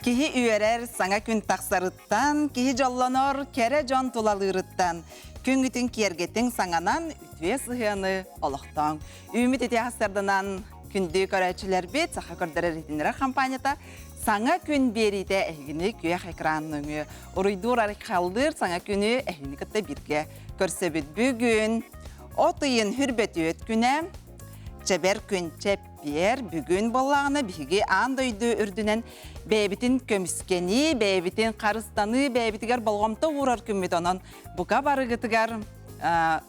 Киһи үөрэр саҥа күн тахсарыттан, киһи дьоллонор кэрэ дьон тулалыырыттан, күҥҥүтүн киэргэтиҥ саҥанан үтүө сыһыаны олохтооҥ. Үүммүт ити сарданан күндү көрөөччүлэрбит Саха көрдөрөр иһитиннэрэр хампаанньата саҥа күн биэриитэ эһигини күөх экран нөҥүө уруйдуур арыйхаллыыр саҥа күнү эһигини кытта бииргэ көрсөбүт. Бүгүн от ыйын хүрбэтүөт күнэ чэбэр күн чэп Пиэр, бүгүн буоллаҕына биһиги аан дойду үрдүнэн бэйэбитин көмүскэнии, бэйэбитин харыстаныы, бэйэбитигэр болҕомто уурар күммүт онон бука барыгытыгар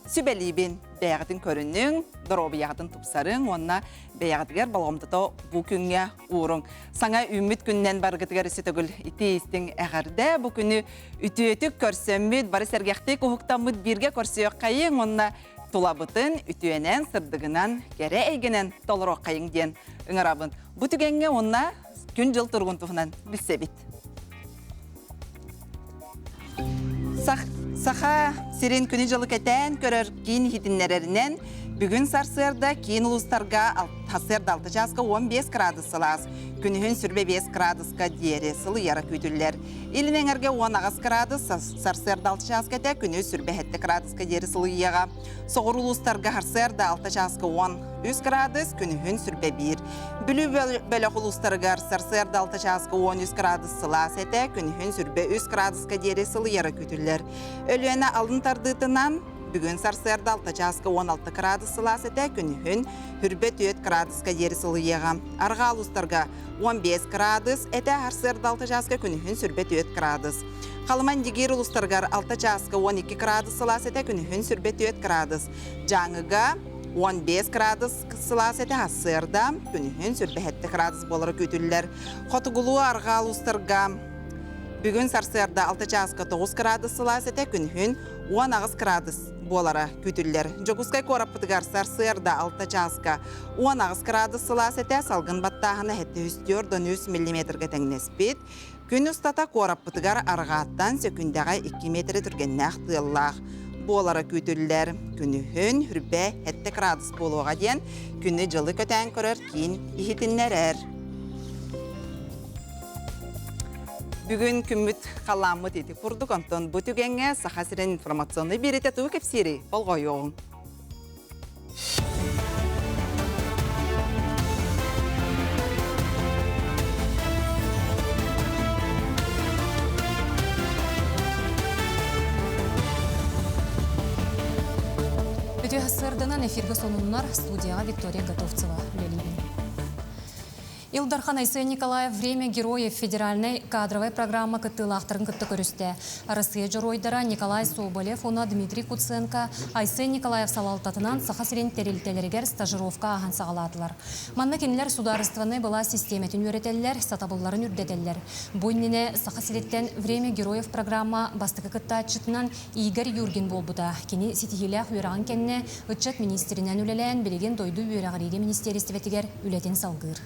сүбэлиибин. Бэйэҕитин көрүнүҥ, доруобуйаҕытын тупсарыҥ уонна бэйэҕитигэр болҕомтото бу күҥҥэ ууруҥ. Саҥа үүммүт күнүнэн барыгытыгар өссө төгүл итии-истиҥ эҕэрдэ. Бу күнү үтүөтүк көрсөммүт, бары сэргэхтик уһуктаммыт бииргэ көрсүөххэйиҥ уонна тулабытын үтүөнэн, сырдыгынан, кэрэ эйгэнэн толоруоххайыҥ диэн ыҥырабын. Бу түгэҥҥэ уонна күн-дьыл туругун туһунан билсэбит. Саха сирин күнү-дьылы кэтээн көрөр киин иһитиннэрэринэн, бүгүн сарсыарда киин улуустарга сарсыарда 6 чааска 15 градус сылаас, күнүһүн 25 градуска диэри сылыйара күүтүллэр. Илин эҥэргэ 18 градус, сарсыарда 6 чааска этэ, күнүс 27 градуска диэри сылыйыаҕа. Соҕуруу улуустарга сарсыарда 6 чааска 13 градус, күнүһүн 21. Бүлүү бөлөх улуустарыгар сарсыарда 6 чааска 13 градус сылаас этэ, күнүһүн 23 градуска диэри сылыйара күүтүллэр. Өлүөнэ алын тардыытынан Бүгүн сарсыарда 6 чааска 16 градус сылаас этэ, күнүһүн хүрбэ 4 градуска диэри сылыйыаҕа. Арҕаа улуустарга 15 градус этэ, сарсыарда 6 чааска күнүһүн сүрбэ 4 градус. Халыма Индигиир улуустарыгар 6 чааска 12 градус сылаас этэ, күнүһүн сүрбэ 4 градус. Дьааҥыга 15 градус сылаас этэ, сарсыарда күнүһүн сүрбэ 7 градус буолара күүтүллэр. Хотугулуу арҕаа улуустарга бүгүн сарсыарда 6 чааска 9 градус сылаас этэ, күнүһүн 18 градус буолара күүтүллэр. Дьокуускай куораппытыгар сарсыарда 6 чааска 18 градус сылаас этэ, салгын баттааһына 743 миллиметргэ тэҥнэспит. Күн устата куораппытыгар арҕааттан сөкүндэҕэ 2 метрэ түргэннээх тыаллаах буолара күүтүллэр. Күнүһүн хүрбэ 7 градус буолуоҕа диэн күнү-дьылы көтөөн көрөр киин иһитиннэрэр. Бүгүн күммүт халааммыт ити курдук, онтон бу түгэҥҥэ Саха сирин информационнай биэриитэ тугу кэпсиирий? Болҕойуоҕуҥ. Үтүө сарданан эфиргэ сонуннар студияҕа Виктория Готовцева үлэлиибин. Ил Дархан Айсен Николаев «Время героев» федеральнай кадровай программа кыттыылаахтарын кытта көрүстэ. Арассыыйа дьоруойдара Николай Соболев уонна Дмитрий Куценко Айсен Николаев салалтатынан Саха сирин тэрилтэлэригэр стажировка ааһан саҕалаатылар. Манна кинилэр судаарыстыбаннай былаас систиэмэтин үөрэтэллэр, сатабылларын үрдэтэллэр. Бу иннинэ Саха сириттэн «Время героев» программа бастакы кыттааччытынан Игорь Юргин буолбута. Кини ситиһиилээх үөрэҕин кэннэ ыччат миниистиринэн үлэлээн, билигин дойду үөрэҕириигэ министиэристибэтигэр үлэтин салгыыр.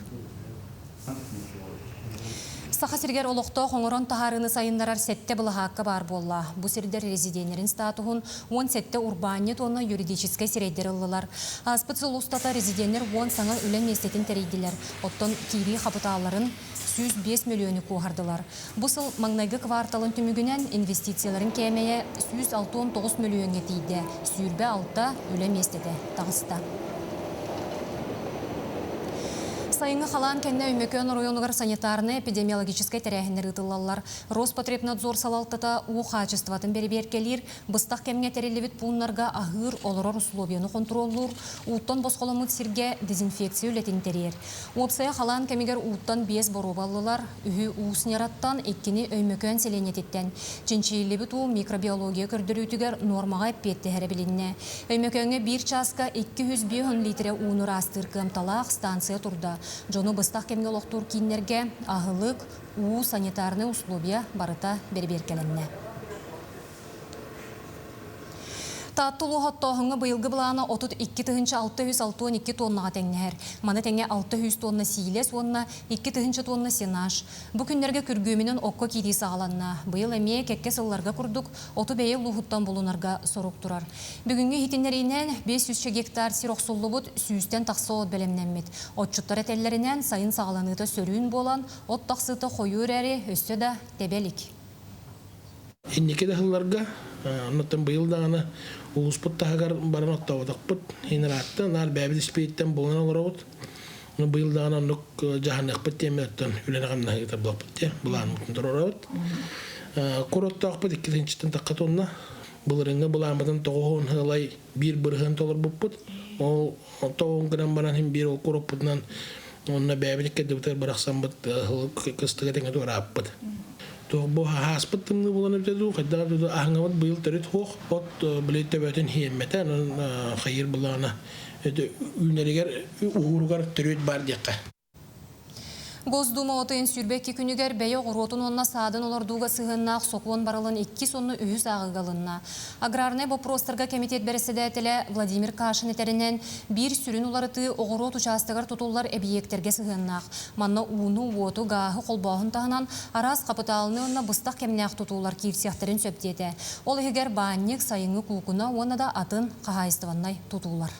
Саха сиригэр олохтоох оҥорон таһаарыыны сайыннарар сэттэ былаһаакка баар буолла. Бу сирдэр резиденнэрин статуһун 17 урбаанньыт уонна юридическай сирэйдэр ыллылар. Ааспыт сыл устата резиденнэр 10 саҥа үлэ миэстэтин тэрийдилэр. Оттон киирии хапытаалларын 105 мөлүйүөнү куоһардылар. Бу сыл маҥнайгы кварталын түмүгүнэн инвестицияларын кээмэйэ 169 мөлүйүөҥҥэ тиийдэ, 26 үлэ миэстэтэ таҕыста. Сайыҥҥы халаан кэннэ Өймөкөөн оройуонугар санитарнай-эпидемиологическай тэрээһиннэр ыытыллаллар. Роспотребнадзор салалтата уу хаачыстыбатын бэрэбиэркэлиир, Быстах кэмҥэ тэриллибит пууннарга аһыыр, олорор условияны хонтуруоллуур, ууттан босхоломмут сиргэ дезинфекция үлэтин тэрийэр. Уопсайа халаан кэмигэр ууттан биэс боруоба ыллылар, үһү Уус Ньараттан, иккини Өймөкөөн сэлиэнньэтиттэн. Чинчийиллибит уу микробиология көрдөрүүтүгэр нуормаҕа эппиэттэһэрэ билиннэ. Өймөкөөҥҥө биир чааска 250 литрэ ууну ыраастыыр кыамталаах станция турда. Дьону быстах кэмҥэ олохтуур кииннэргэ аһылык, уу, санитарнай условия барыта бэрэбиэркэлэннэ. Таатта улууһа оттооһуҥҥа быйылгы былаана 32 662 тоннаҕа тэҥнэһэр. Маны тэҥэ 600 тонна сиилэс уонна 2000 тонна сенаж. Бу күннэргэ күргүөмүнэн окко киирии саҕаланна. Быйыл эмиэ кэккэ сылларга курдук оту бэйэ улууһуттан булунарга сорук турар. Бүгүҥҥү иһитиннэриинэн 500 гектар сир охсуллубут, сүүстэн тахса от бэлэмнэммит. Отчуттар этэллэринэн, сайын саҕаланыыта сөрүүн буолан, от тахсыыта хойуу эрээри, өссө да тэбэ илик. Инники да сылларга, оннуттан быйыл даҕаны улууспут таһыгар баран оттооботохпут. Иһин ыраатта, наар бэйэбит испииттэн булан олоробут. Ну быйыл даҕаны оннук дьаһаныахпыт диэммит оттон үлэни-хамнаһы ыытар буолпут диэн былааммытын туруорабыт. Кур оттоохпут икки тыһыынчаттан тахха тонна. Былырыыҥҥы былааммытын тоҕуһун сылай биир бырыһыан толорбуппут. Ол тоҕун гынан баран иһин биир ол кур оппутунан уонна бэйэбит иккэрдибитигэр бырахсаммыт кыстыга тэҥэ туорааппыт. Туох бу ааспыт тымныы буолан эбитэ дуу, хайдах эбитэ дуу, аһыҥабыт быйыл төрүт суох. От били төбөтүн иһиэммэтэ, онон хайыыр былаана үүнэригэр уһууругар төрүөт баар диэххэ. Госдума отойун 22 күнүгэр бэйэ оҕуруотун уонна саадын олордууга сыһыаннаах сокуон барылын иккис уонна үһүс ааҕыыга ылынна. Аграрнай боппуруостарга кэмитиэт бэрэссэдээтэлэ Владимир Кашин этэринэн, биир сүрүн уларытыы оҕуруот учаастагар тутуллар эбийиэктэргэ сыһыаннаах. Манна ууну, уоту, гааһы холбооһун таһынан араас хапытаалынай уонна быстах кэмнээх тутуулар киирсиэхтэрин сөп диэтэ. Ол иһигэр баанньык, сайыҥҥы куукуна уонна да атын хаһаайыстыбаннай тутуулар.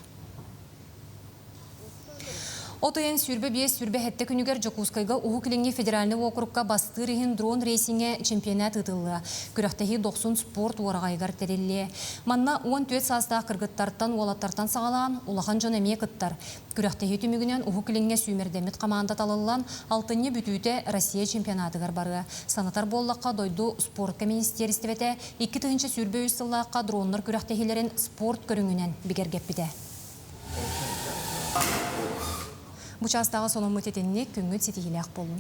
От ыйын 25-27 күнүгэр Дьокуускайга Уһук Илиҥҥи федеральнай уокурукка бастыыр иһин дрон рейсиҥэ чемпионат ыытыллыа. Күрэхтэһии дохсун спорт уораҕайыгар тэриллиэ. Манна 14 саастаах кыргыттартан, уолаттартан саҕалаан, улахан дьон эмиэ кыттар. Күрэхтэһии түмүгүнэн Уһук Илиҥҥэ сүүмэрдэммит хамаанда талыллан, алтынньы бүтүүтэ Россия чемпионатыгар барыа. Санатар буоллахха, дойду спортка министиэристибэтэ 2023 сыллаахха дроннар күрэхтэһиилэрин спорт көрүҥүнэн бигэргэппитэ. Бу чаастааҕы сонуммут итинник, күҥҥүт ситиһиилээх буоллун.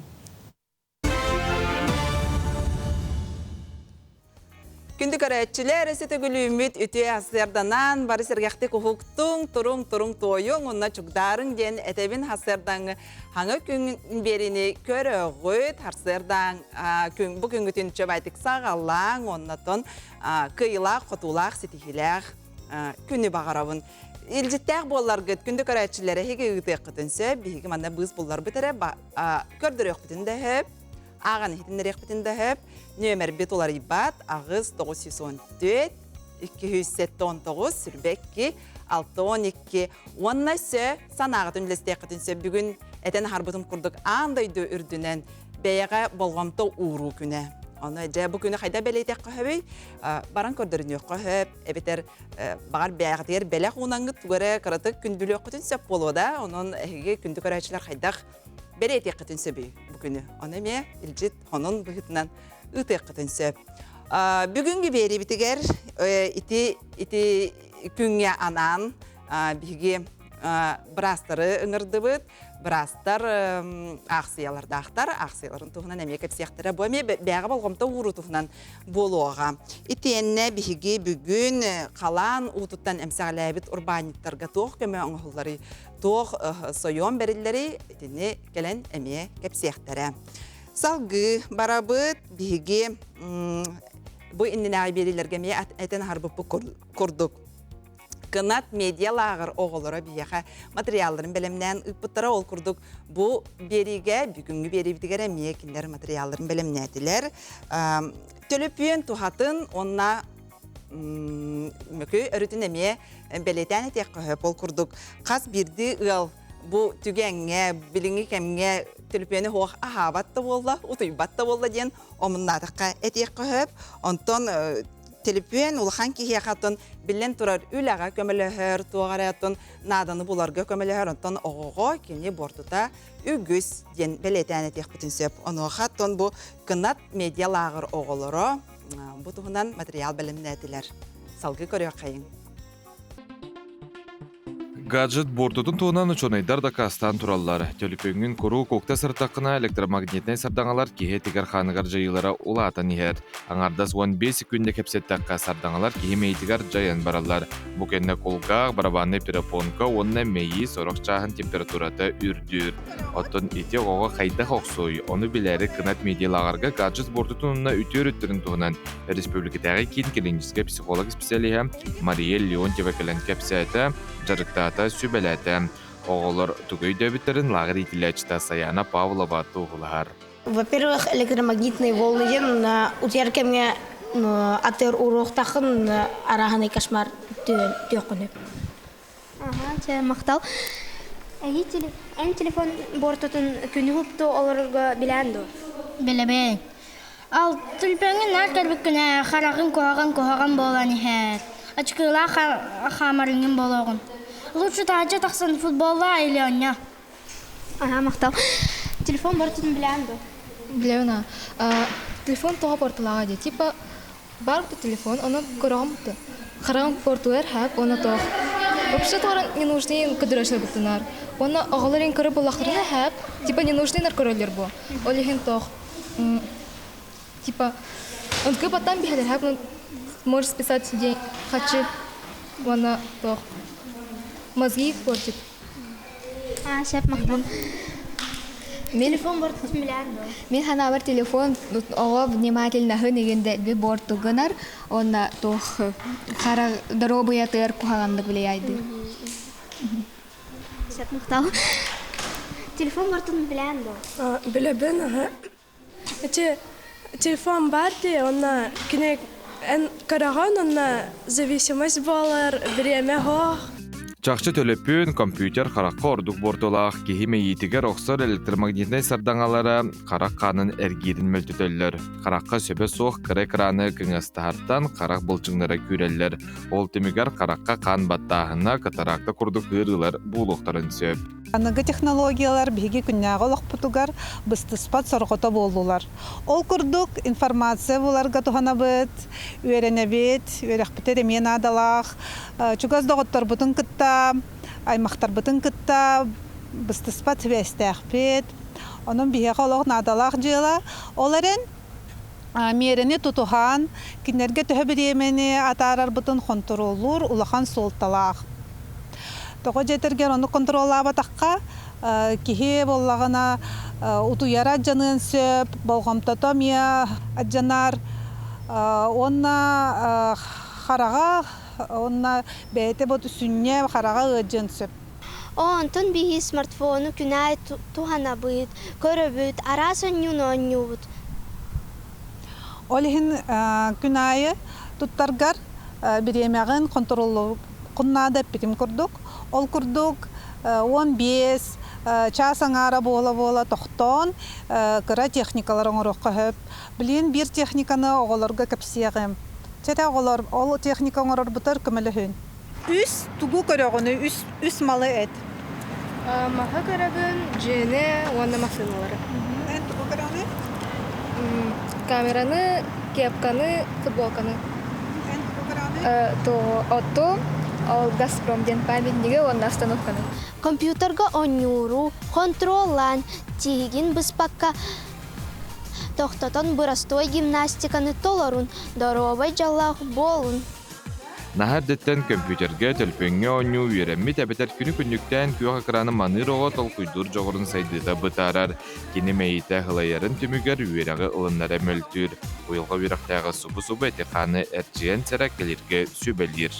Күндү көрөөччүлэр, өссө төгүлүүммүт үтүө хасыарданан, бары сэргэхтик уһуктуҥ, туруҥ, туруҥ туойуҥ, уонна чугдаарыҥ диэн этэбин хасыардаҥ хаҥы күн биэриини көрөҕүт, харсыардаҥ күн, бу күҥҥүтүн чөбайтык саҕалааҥ, оннотон кыайыылаах, хотуулаах, ситиһиилээх күнү баҕарабын. Илдьиттээх буолларгыт, күндү көрөөччүлэр, эһиги ыытыаххытын сөп, биһиги манна быыс булларбыт эрэ көрдөрүөхпүтүн да сөп, ааҕан иһитиннэриэхпитин да сөп. Нүөмэрбит уларыйбат, аҕыс 914 279 сүрбэкки 612 уонна өссө санааҕытын үллэстиэххитин сөп. Бүгүн этэн аһарбытым курдук аан дойду үрдүнэн бэйэҕэ болҕомто ууруу күнэ. Ону дьэ бу күнү хайда бэлиэтэххэ сөбүй? Баран көрдөрүнүөххэ сөп, эбэтэр баҕар бэйэҕитигэр бэлэх уунаҥҥыт тугу эрэ кыратык күндүлүөххүтүн сөп буолуо да, онон эһиги күндү көрөөччүлэр хайдах бэлиэтиэххитин сөбүй бу күнү? Ону эмиэ илдьит хонун быһыытынан ыытыаххытын сөп. Бүгүҥҥү биэриибитигэр ити ити күҥҥэ анаан биһиги быраастары ыҥырдыбыт. Быраастар аахсыйалардаахтар, аахсыйаларын туһунан эмиэ кэпсиэхтэрэ. Бу эмиэ бэйэҕэ болҕомто ууруу туһунан буолуоҕа. Итиэннэ биһиги бүгүн халаан уутуттан эмсэҕэлээбит урбаанньыттарга туох көмө оҥоһулларый, туох сойуом бэриллэрий итини кэлэн эмиэ кэпсиэхтэрэ. Салгыы барабыт биһиги бу иннинээҕи биэриилэргэ эмиэ этэн аһарбыппыт курдук Кынат медиа лааҕыр оҕолоро биһиэхэ материалларын бэлэмнээн ыыппыттара. Ол курдук бу биэриигэ, бүгүҥҥү биэриибитигэр эмиэ кинилэр материалларын бэлэмнээтилэр. Төлөпүөн туһатын уонна мөкү өрүтүн эмиэ бэлиэтээн этиэххэ сөп. Ол курдук хас биирдии ыал бу түгэҥҥэ, билиҥҥи кэмҥэ төлөпүөнү суох аһаабат да буолла, утуйбат да буолла диэн омуннаатахха этиэххэ сөп. Онтон Төлөпүөн улахан киһиэхэ оттон биллэн турар үлэҕэ көмөлөһөр, туох эрэ оттон нааданы буларга көмөлөһөр, оттон оҕоҕо кини буортута үгүс диэн бэлиэтээн этиэхпитин сөп. Онуоха оттон бу Кынат медиа лааҕыр оҕолоро бу туһунан материал бэлэмнээтилэр. Салгыы көрүөххэйиҥ. Гаджет буортутун туһунан учуонайдар дакаастаан тураллар. Төлөпүөҥҥүн куруук укта сырыттаххына электромагнитнай сардаҥалар киһи этигэр-хааныгар дьайыылара улаатан иһэр. Аҥаардас 15 секүндэ кэпсэттэххэ сардаҥалар киһи мэйиитигэр дьайан бараллар. Бу кэннэ кулгаах, барабаннай перепонка уонна мэйии сорох чааһын температурата үрдүүр. Оттон ити оҕоҕо хайдах охсуой, ону билээри Кынат медиалааҕырга гаджет буортутун уонна үтүө өрүттэрин туһунан республикатааҕы киин клиническэй психолог специалиһа Мария Леонтьева кэлэн кэпсээтэ, дьарыктаата, сүбэлээтэ. Оҕолор тугу өйдөөбүттэрин лааҕыр иитиллээччитэ Саяна Павлова туоһулаһар. Во-первых, электромагнитные волны диэн утуйар кэмҥэ атыыр уруохтаххын арааһынай кошмар түөххүнү. Аха, чэ, махтал. Эһи эн телефон буортутун күнү хупту олорорго билээн дуо? Билэбин. Ал түлпөҥҥүн наар көрбүккүнэ хараҕыҥ куһаҕан куһаҕан буолан иһэр. Ачыкылаах хаамарыҥҥын буолуоҕун. Лучше таһырдьа тахсан футболлаа или оонньоо. Аха, махтал. Телефон буортутун билээн дуо? Билэбин аа. Телефон тоҕо буортулааҕа дии. Типа Бар бу телефон, ону көрөҕүм хараҕым португар хаап уонна туох вообще туоран ненужный көдөрөшөр буттунар уонна оҕолор ин көрө буллахтарына хаап типа ненужныйнар көрөллөр бу ол иһин туох типа онтуку баттан биһэлэр хаап можешь списать день хочу уонна туох мозги портит А, сөп махтал. Телефон бортус миллиард Мин ханаабар телефон оҕо внимательноһын игин дэлби борту гынар уонна туох хара доруобуйатыгар куһаҕаннык влияйдыыр. Сөп махтал. Телефон бортун билээн дуо? Билэбин, аха. Эти телефон бар дии, онно кини эн көрөҕүн, онно зависимость буолар, бириэмэ суох. Чахчы төлөпүөн, компьютер харахха ордук буортулаах киһи мэйиитигэр охсор электромагнитнай сардаҥалара харах хаанын эргиирин мөлтөтөллөр. Харахха сөбө суох кыра экраны кыҥастаһартан харах былчыҥнара күүрэллэр. Ол түмүгэр харахха хаан баттааһына, катаракта курдук ыарыылар буолуохтарын сөп. Аныгы технологиялар биһиги күннээҕи олохпутугар быстыспат сорҕото буоллулар. Ол курдук информация буларга туһанабыт, үөрэнэбит, үөрэхпитигэр эмиэ наадалаах. Чугас доҕотторбутун кытта, аймахтарбытын кытта быстыспат сибээстээхпит. Онон биһиэхэ олох наадалаах дьыала. Ол эрэн миэрэни тутуһан, кинилэргэ төһө бириэмэни атаарарбытын хонтуруоллуур улахан суолталаах. Тоҕо дьиэтэргэр ону контроллаабатахха, киһи буоллаҕына утуйара алдьаныан сөп, болҕомтото эмиэ алдьанар уонна хараҕа уонна бэйэтэ бу сүнньэ хараҕа ыалдьыан сөп. Онтон биһи смартфону күн аайы туһанабыт, көрөбүт, араас оонньууну оонньуубут. Ол иһин күн аайы туттаргар бириэмэҕин хонтуруоллуоххун наада эппитим курдук. Ол курдук 15 чаас аҥаара буола-буола тохтоон кыра техникалар оҥоруохха сөп. Билигин биир техниканы оҕолорго кэпсиэҕим. Чэ оҕолор, ол техника оҥорорбутар көмөлөһүн. Үс тугу көрөҕүнүй? Үс, үс малы эт. Маһы көрөбүн, дьиэни уонна массыыналары. Эн тугу көрөҕүнүй? Камераны, кепканы, футболканы. Эн тугу көрөҕүнүй? То оту, ол Газпром диэн памятниги уонна остановканы. Компьютерга оонньууру хонтуруоллаан, тиһигин быспакка тохтотон бырастуой гимнастиканы толорун, доруобай дьоллоох буолун. Наһаа эрдэттэн көмпүүтэргэ, төлөпүөҥҥэ оонньуу үөрэммит эбэтэр күнү-күннүктээн күөх экраны маныыр оҕо толкуйдуур дьоҕурун сайдыыта бытаарар. Кини мэйиитэ сылайарын түмүгэр үөрэҕи ылынара мөлтүүр. Уйулҕа үөрэхтээҕэ субу-субу эти-хааны эрчийэн сэрэ кэлиргэ сүбэлиир.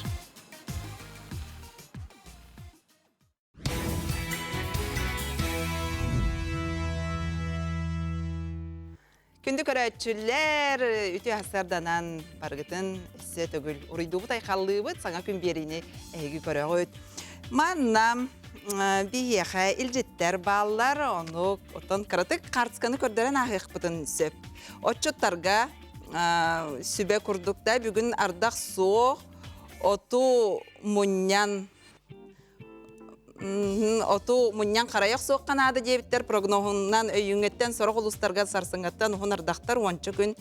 Күндү көрөөччүлэр, үтүө сарданан барыгытын өссө төгүл уруйдуубут айхаллыыбыт, саҥа күн биэриини эһиги көрөҕүт. Манна биһиэхэ илдьиттэр бааллар, ону оттон кыратык хаартысканы көрдөрөн ааһыахпытын сөп. Отчуттарга сүбэ курдук да бүгүн ардах суох, оту мунньан Оту мунньан харайах суохха наада диэбиттэр прогноһунан өйүүҥҥэттэн сорох улуустарга сарсыҥҥаттан уһун ардахтар уонча күн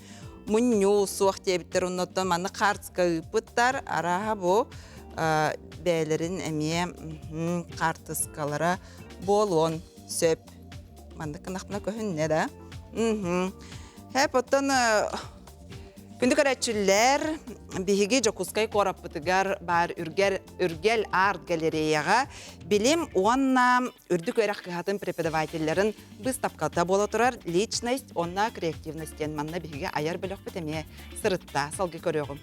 мунньуу суох диэбиттэр оннуттан маннык хаартыска ыыппыттар арааһа бу. бэйэлэрин эмиэ хаартыскалара буолуон сөп. Маннык гынахпына көһүннэ да. Хэп оттон күндү көрөөччүлэр, биһиги Дьокуускай куораппытыгар баар Үргэл, Үргэл арт галереяҕа билим уонна үрдүк үөрэх кыһатын преподавателлэрин быыстапката буола турар личность уонна креативность диэн манна биһиги айар бөлөхпүт эмиэ сырытта. Салгыы көрүөҕүм.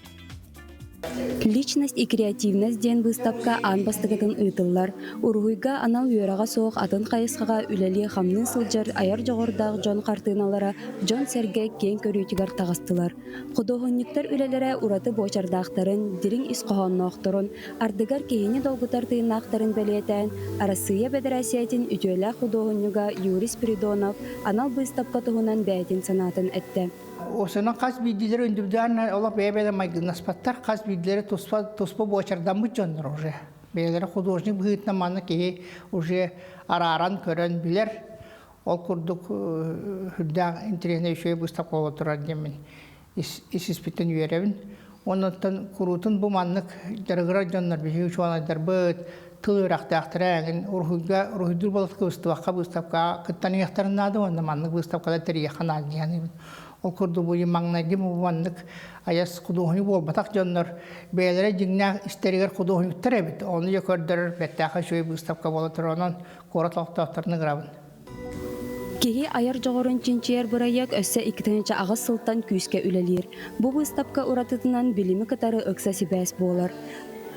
Личность и креативность диэн быыстапка аан бастакытын ыытыллар. Уруһуйга анал үөрэҕэ суох атын хайысхаҕа үлэлии-хамныы сылдьар айар дьоҕурдаах дьон хартыыналара дьон-сэргэ киэҥ көрүүтүгэр таҕыстылар. Худуоһунньуктар үлэлэрэ ураты буочардаахтарын, дириҥ ис хоһоонноохторун, ардыгар киһини долгутар тыыннаахтарын бэлиэтээн, Арассыыйа Бэдэрээссийэтин үтүөлээх худуоһунньуга Юрий Спиридонов анал быыстапка туһунан бэйэтин санаатын эттэ. Осынан хас биирдиилэри индивидуально олох бэйэ-бэйэ майгыннаспаттар, хас биирдиилэри туспа туспа буочардаммыт дьоннор уже. Бэйэлэрэ художник быһыытынан манна киһи уже арааран көрөн билэр. Ол курдук сүрдээх интэриэһинэй үчүгэй быыстапка буола турар диэммин ис-испиттэн үөрэбин. Оннуттан куруутун бу маннык дьарыгырар дьоннор биһиги учуонайдарбыт, тыл үөрэхтээхтэрэ эҥин уруһуйга уруһуйдуур буоллахха быыстапка быыстапкаҕа кыттан иһиэхтэрин наада уонна маннык быыстапкалар тэрийиэххэ наада дии саныыбын. Ол курдук бу маҥнайгы бу маннык айас худуоһунньук буолбатах дьоннор бэйэлэрэ дьиҥнээх истэригэр худуоһунньуктар эбит. Ону дьэ көрдөрөр бэртээхэй үчүгэй быыстапка буола турар. Онон куорат олохтоохторун ыҥырабын. Киһи айар дьоҕурун чинчийэр бырайыак өссө 2008 сылтан күүскэ үлэлиир. Бу быыстапка уратытынан билими кытары ыкса сибээс буолар.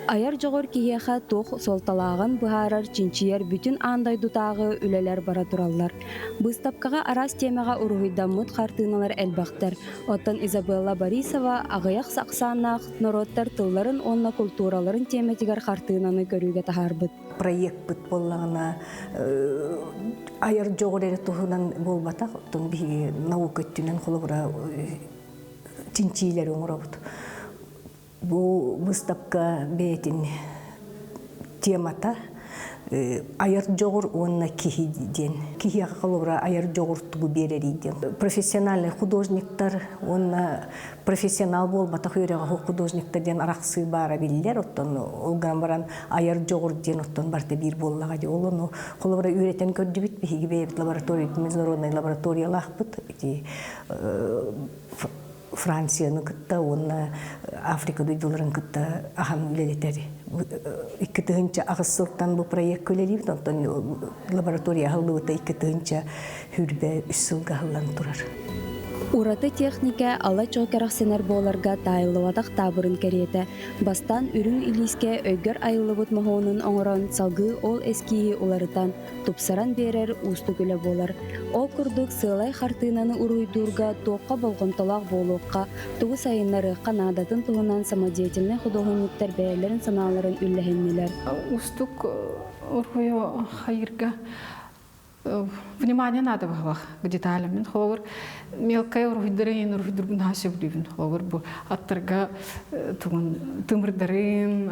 Айар дьоҕур киһиэхэ туох суолталааҕын быһаарар, чинчийэр бүтүн аан дойдутааҕы үлэлэр бара тураллар. Быыстапкаҕа араас тиэмэҕэ уруһуйдаммыт хартыыналар элбэхтэр. Оттон Изабелла Борисова аҕыйах ахсааннаах норуоттар тылларын уонна култуураларын тиэмэтигэр хартыынаны көрүүгэ таһаарбыт. Проекпыт буоллаҕына айар дьоҕур эрэ туһунан буолбатах, оттон биһиги наука өттүнэн холобура чинчиилэри оҥоробут. Бу выставка бэйэтин темата айар дьоҕур уонна киһи диэн. Киһиэхэ холобура айар дьоҕур тугу биэрэрий диэн. Профессиональный художниктар уонна профессионал буолбатах үөрэҕэ художниктар диэн арахсыы баара биллэр. Оттон ол гынан баран айар дьоҕур диэн оттон барыта биир буоллаҕа дии. Ол ону холобура үөрэтэн көрдүбүт. Биһиги бэйэбит лаборатория, международнай лабораториялаахпыт. Ити Францияны кытта уонна Африка дойдуларын кытта ахан үлэлэтэр. 2008 сылтан бу проекка үлэлиибит, онтон лаборатория аһыллыбыта 2023 сылга аһыллан турар. Ураты техникэ ала-чуо кэрэхсэнэр буоларга таайыллыбатах таабырын кэриэтэ. Бастаан үрүҥ илиискэ өйгөр айыллыбыт моһуонун оҥорон, салгыы ол эскииһи уларытан, тупсаран биэрэр уустук үлэ буолар. Ол курдук сыалай хартыынаны уруһуйдуурга туохха болҕомтолоох буолуохха, тугу сайыннарыахха наадатын туһунан самодеятельнай худуоһунньуктар бэйэлэрин санааларын үллэһиннилэр. Уустук уруһуйу хайыырга внимание надо было к деталям. Мен холобур мелкай уруһуйдарын уруһуйдурбун наһаа сөбүлүүбүн. Холобур бу аттарга тугун тымырдарын,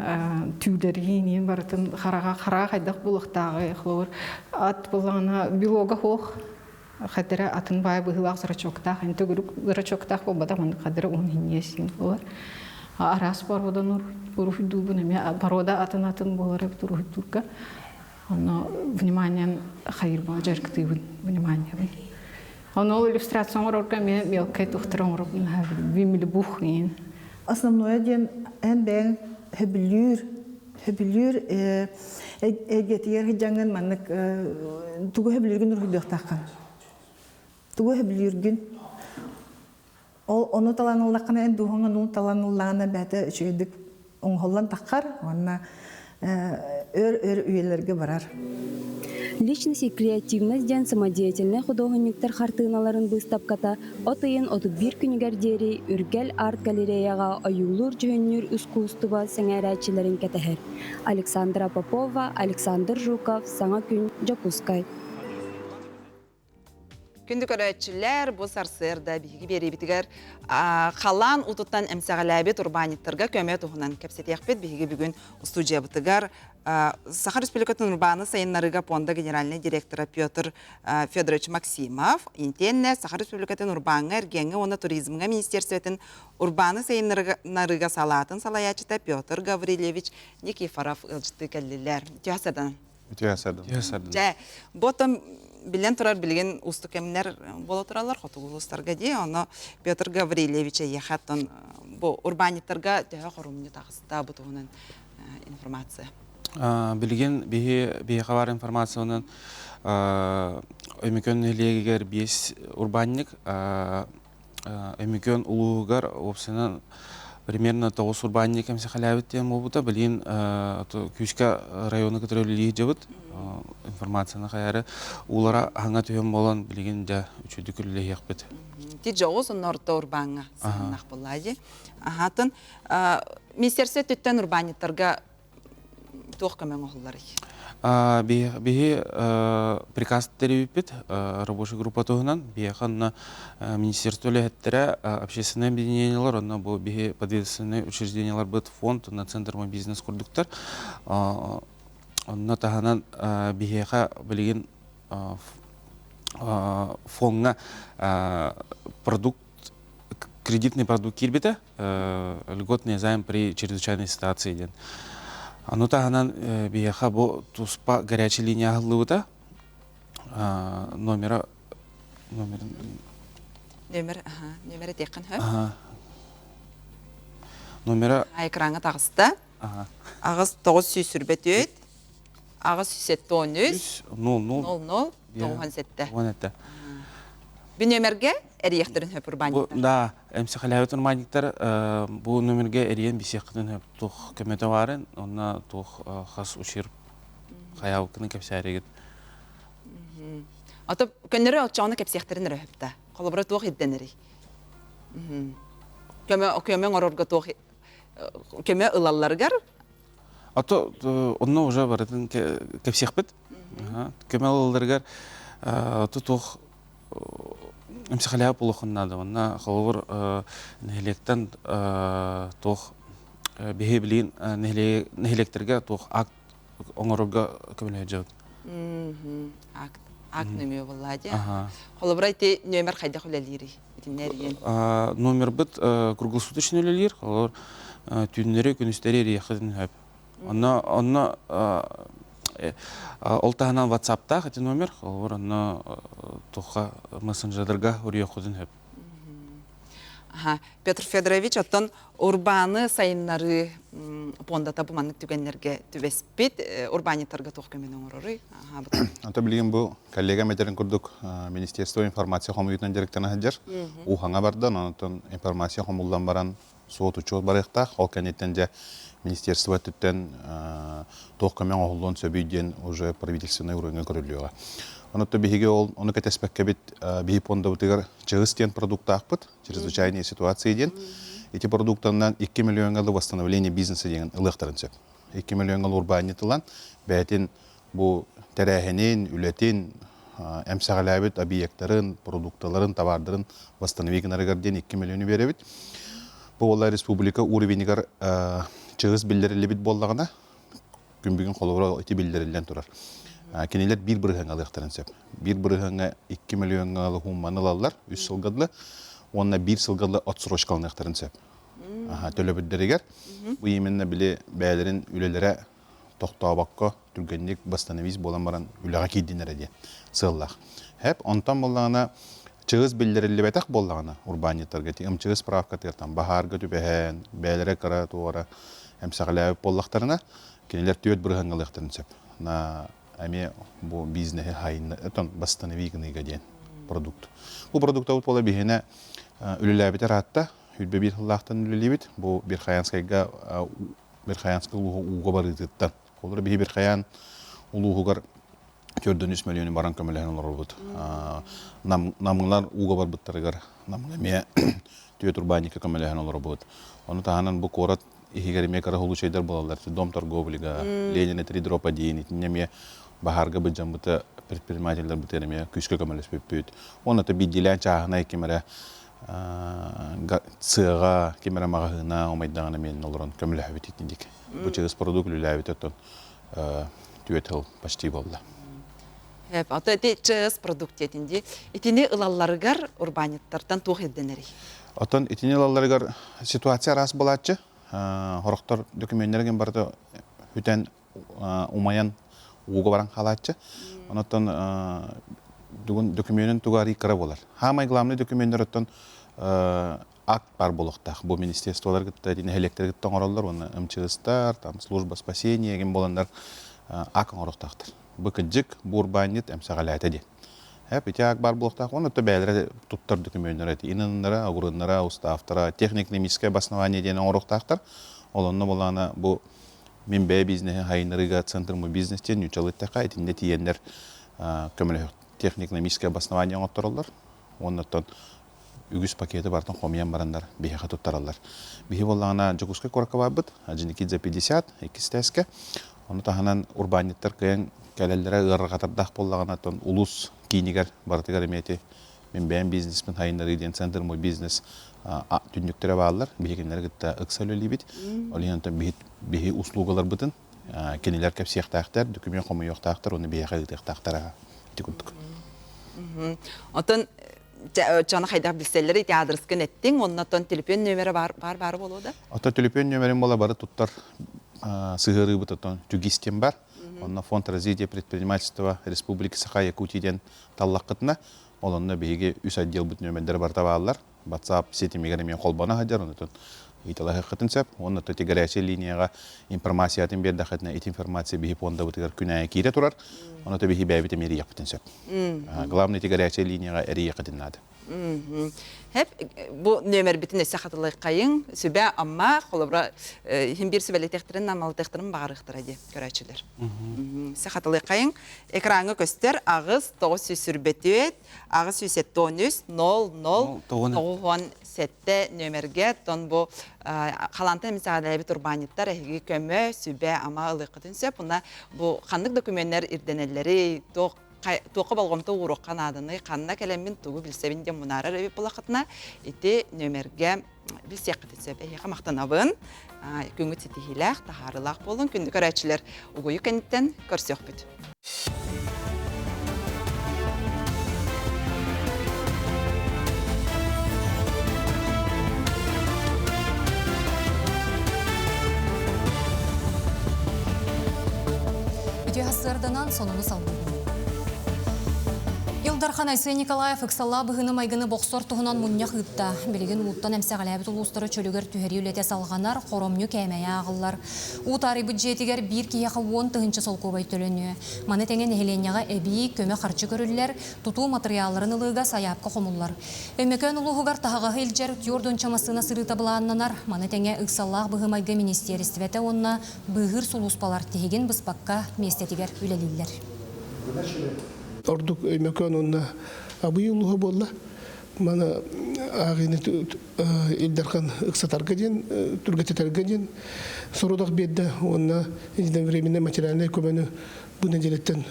түүлэрин иин барытын хараҕа хараҕа хайдах булуохтааҕый. Холобур ат буллаҕына белога суох хадара атын баай быһыылаах зрачоктаах, эн төгүрүк зрачоктаах буолбатах, маннык хадара уһун иһинньиэс син буолар. Араас породан уруһуйдуубун эмиэ порода атын-атын буолар эбит уруһуйдуурга. Онно вниманием хайырба дьарыктыыбын вниманиебын. Ону ол иллюстрация оҥорорго эмиэ мелкай тухтар оҥоробун вимилбух иин. Основное диэн эн бэйэҥ хөбүлүүр хөбүлүүр эйгэтигэр сыдьаҥҥын маннык тугу хөбүлүүргүн уруһуйдуохтааххын. Тугу хөбүлүүргүн ол ону талан ыллаххына эн дууһаҥ ону талан ыллаҕына бэйэтэ үчүгэйдик оҥоһуллан таххар уонна өр-өр үйэлэргэ барар. Личность и креативность диэн самодеятельнай худуоһунньуктар хартыыналарын быыстапката от ыйын 31 күнүгэр диэри Үргэл арт-галереяҕа ойуулуур-дьүһүннүүр ускуустуба сэҥээрээччилэрин кэтэһэр. Александра Попова, Александр Жуков, Саҥа күн, Дьокуускай. Күндү көрөөччүлэр, бу сарсыарда биһиги биэриибитигэр халаан уутуттан эмсэҕэлээбит урбаанньыттарга көмө туһунан кэпсэтиэхпит. Биһиги бүгүн студиябытыгар Саха Республикатын урбааны сайыннарыыга пуонда генеральнай директора Петр Федорович Максимов, итиэннэ Саха Республикатын урбааҥҥа, эргиэҥҥэ уонна туризмҥа министерствотын урбааны сайыннарыыга салаатын салайааччыта Петр Гаврильевич Никифоров ыалдьыттыы кэллилэр. Үтүө сардан. Үтүө сардан. Үтүө сардан. Дьэ, бу оттон билэн турар билигин уустук кэмнэр буола тураллар хотугу улуустарга дии. Ону Петр Гаврильевич эйиэхэ оттон бу урбаанньыттарга төһө хорумньу таҕыста бу туһунан информация? Билигин биһи биһиэхэ баар информациянан Өймөкөөн нэһилиэгигэр биэс урбаанньык Өймөкөөн улууһугар уопсайынан примерно тоҕус урбаанньык эмсэхэлээбит диэн буолбута. Билигин күүскэ району кытары үлэлии сылдьабыт. Информацияны хайаары уулара аһаҥа түһэн буолан билигин дьэ үчүгдүк үлэлэһиэхпит. Ти дьоҕус онно орто урбааҥҥа сыһыннах буоллаа дии. Аһаатын министерство өттүттэн урбаанньыттарга туох көмө оҥоһулларый? Биһи приказ тэрийбиппит рабочий группа туһунан биһиэхэ онно министерство үлэһиттэрэ общественное объединениелар онно бу биһи подведомственнай учреждениеларбыт фонд онно центр мой бизнес курдуктар онно таһынан биһиэхэ билигин фоҥҥа продукт кредитный продукт киирбитэ льготный займ при чрезвычайной ситуации диэн. Ону таһынан биһиэхэ бу туспа горячая линия аһыллыбыта. Номера номер Номер, аха, номер этиэххин сөп. Номера экраҥҥа таҕыста. Аҕыс 924 873 00 00 97. 97. Бу нүөмэргэ эрийэхтэрин сөп урбаанньыктар. Да, эмсэхэлээбит урбаанньыктар бу нүөмэргэ эрийэн билсиэххитин сөп. Туох көмөтө баарын, онно туох хас ущерб хайаабыккытын кэпсээригит. Ото көннөрү оччоҕуна кэпсиэхтэрин эрэ сөп да. Холобура туох ирдэнэрий? Көмө көмө оҥорорго туох көмө ылалларыгар Ото онно уже барытын кэпсиэхпит. Көмө ылалларыгар ото туох эмсэхэлээбит буолуоххун наада. Онно холобур нэһилиэктэн туох биһи билигин нэһилиэктэргэ туох акт оҥорорго көмөлөһө дьабыт. Акт акт нөмүө буоллаа дии. Холобура ити нөмер хайдах үлэлиирий? Итиннэ эрийэн. Номербыт круглосуточно үлэлиир. Холобур түүннэри, күнүстэри эрийэххитин сөп. Онно онно ол таһынан WhatsApp-таах ити номер, холобур онно туохха мессенджердарга уруйуоххутун сөп. Аха, Петр Федорович, оттон урбааны сайыннарыы пуондата бу маннык түгэннэргэ түбэспит урбаанньыттарга туох көмөнү оҥороруй? Ото билигин бу коллегам этэрин курдук Министерство информация хомуйуутунан дьарыктана сылдьар. Уухаҥа барда, онон информация хомуллан баран суот-учуот барыахтаах. Ол кэнниттэн дьэ министерство өттүттэн туох көмө оҥоһуллуон сөбүй диэн уже правительственнай уровеҥҥа көрүллүөҕэ. Онон биһиги ол ону кэтэспэккэбит биһи пуондабытыгар чыгыс диэн продуктаахпыт, чрезвычайные ситуации диэн. Ити продуктанан 2 миллионга восстановление бизнеса диэн ылыахтарын сөп. 2 миллионга урбаанньыт ылан бэйэтин бу тэрээһинин, үлэтин, эмсэҕэлээбит объектарын, продукталарын, табаардарын восстановить гынарыгар диэн 2 миллиону биэрэбит. Бу буолла республика уровенигар чыгыс биллэриллибит буоллаҕына, күн бүгүн холобура ити биллэриллэн турар. Кинилэр биир бырыһыаҥҥа ылыахтарын сөп. Биир бырыһыаҥҥа 2 миллионҥа ылыһуумманы ылаллар үс сылга дылы уонна биир сылга дылы отсрочкаланыахтарын сөп. Төлөбүрдэригэр бу именно били бэйэлэрин үлэлэрэ тохтообокко түргэнник восстановить буолан баран үлэҕэ киирдинэрэ диэн сыаллаах. Хэп, онтон буоллаҕына чыгыс биллэриллибэтэх буоллаҕына урбаанньыттарга ити ымчыгыс справкатыгар там баһаарга түбэһэн, бэйэлэрэ кыра туора эмсэҕэлээбит буоллахтарына, кинилэр түөрт бырыһыаҥҥа ылыахтарын сөп. На эмиэ бу бизнеһи хайынна, отон восстанови гыныыга диэн продукт. Бу продуктабыт буола биһиэнэ үлэлээбитэ ыраатта, үрбэ биир сыллаахтан үлэлиибит. Бу Верхоянскайга Верхоянскай улууһу ууга барыытыттан. Холобура биһи Верхоян улууһугар 403 мөлүйүөнү баран көмөлөһөн олоробут. Намҥалар ууга барбыттарыгар Намҥа эмиэ түөрт урбаанньыкка көмөлөһөн олоробут. Ону таһынан бу куорат иһигэр эмиэ кыра случайдар буолаллар. Дом торговлига, Ленина 3 дроп 1 итиннэ эмиэ баһаарга былдьаммыта. предпринимателлэрбитигэр эмиэ күүскэ көмөлөспүппүт. Уонна то биирдиилээн чааһынай ким эрэ сыаҕа, ким эрэ маҕаһыына умайдаҕына эмиэ олорон көмөлөһөбүт итинник. Бу чыгыс продукт үлэлээбит оттон түөрт сыл почти буолла. Ото ити ЧС продукт диэтин дии. Итини ылалларыгар урбаанньыттартан туох ирдэнэрий? Оттон итини ылалларыгар ситуация араас буолааччы. Хорохтор докумүөннэрин барыта бүтэн умайан ууга баран хаалааччы. Онон докумүөнүн туга арый кыра буолар. Хаамай главный докумүөннэр оттон акт бар буолуохтаах. Бу министерстволар кытта, нэһилиэктэр кытта оҥороллор уонна МЧСтар, там служба спасения ким буоланнар акт оҥоруохтаахтар. Бу кыдьык, бу урбаанньыт эмсэҕэлээтэ диэн. Эп ити акт бар буолуохтаах. Уонна то бэйэлэрэ туттар докумүөннэрэ ити иныннара, огурыннара, уставтара, технико-экономическое обоснование диэн оҥоруохтаахтар. Ол онно булаана бу мин бэйэ бизнеһи хайыннарыыга центр мой бизнес диэн ньуччалыы эттэххэ итиннэ тиийэннэр көмөлөһөх технико-экономическое обоснование оҥоттороллор. Уонна оттон үгүс пакеты барытын хомуйан бараннар биһиэхэ туттараллар. Биһи буоллаҕына Дьокуускай куоракка барбыт, Орджоникидзе 50, иккис этээскэ. Ону таһынан урбаанньыттар кыайан кэлэллэрэ ыарырҕатардаах буоллаҕына, оттон улуус киинигэр барытыгар эмиэ ити мин бэйэм бизнеспин хайыннарыы диэн центр мой бизнес түннүктэрэ бааллар. Биһи кинилэри кытта ыкса үлэлиибит. Ол иһин оттон биһи услугаларбытын кинилэр кэпсиэхтээхтэр, документ хомуйуохтаахтар, уонна биһиэхэ ыытыахтаахтар ити курдук. Оттон дьоно хайдах билсэллэр ити аадырыскын эттиҥ, онно оттон төлөпүөн нүөмэрэ баар баар баара буолуо да? Оттон төлөпүөн нүөмэрин буола бары туттар сыһыарыыбыт оттон Түгистин бар. Онно Фонд развития предпринимательства Республики Саха Якутия диэн таллаххытына, ол онно биһиги үс отделбыт нүөмэрдэрэ барыта бааллар. WhatsApp ситимигэр эмиэ холбоно сылдьар, онтон ыйыталаһыаххытын сөп. Уонна ити горячай линияҕа информациятын биэрдэххитинэ, ити информация биһи пуондабытыгар күн аайы киирэ турар. Онон биһи бэйэбит эмиэ эрийиэхпитин сөп. Главное ити горячай линияҕа эрийиэххитин наада. Хеп бу нөмербитин өссө хатылыйхайыҥ сүбэ амма холобура иһин биир сүбэлэтиэхтэрин намалытыахтарын баҕарыахтара дии көрөөччүлэр. Өссө хатылыйхайыҥ экраҥҥа көстөр 8 924 873 00 97 нөмерге тон бу халаантан эмсэҕэлээбит урбаанньыттар эһиги көмө, сүбэ, ама ылыаххытын сөп. Уна бу ханнык докумуоннар ирдэнэллэрий, туох туохха болҕомто ууруохха нааданый, ханна кэлэммин тугу билсэбин диэн мунаарар эбит буоллаххытына, ити нөмерге билсиэххитин сөп. Эһиэхэ махтанабын. Күҥҥүт ситиһиилээх, таһаарыылаах буолун. Күндү көрөөччүлэр, угуйу кэнниттэн көрсүөхпүт. Үтүө сарсыарданан сонуну салгыыбын. Ил Дархан Айсен Николаев ыксаллаах быһыыны-майгыны бохсор туһунан мунньах ыытта. Билигин ууттан эмсэҕэлээбит улуустары чөлүгэр түһэрии үлэтэ салҕанар, хоромньу кээмэйэ ааҕыллар. Уу таарыйбыт дьиэтигэр биир киһиэхэ 10 тыһыынча солкуобай төлөнүө. Маны тэҥэ нэһилиэнньэҕэ эбии көмө харчы көрүллэр, тутуу матырыйаалларын ылыыга сайаапка хомуллар. Өймөкөөн улууһугар таһаҕаһы илдьэр 40 массыына сырыыта былааннанар. Маны тэҥэ ыксаллаах быһыы-майгы министиэристибэтэ уонна быыһыыр сулууспалар тиһигин быспакка миэстэтигэр үлэлииллэр. Ордук Өймөкөөн уонна Абый улууһа буолла. Маны ааҕыыны Ил Дархан ыксатарга диэн, түргэтэтэргэ диэн сорудах биэрдэ уонна единовременный материальнай көмөнү бу нэдиэлэттэн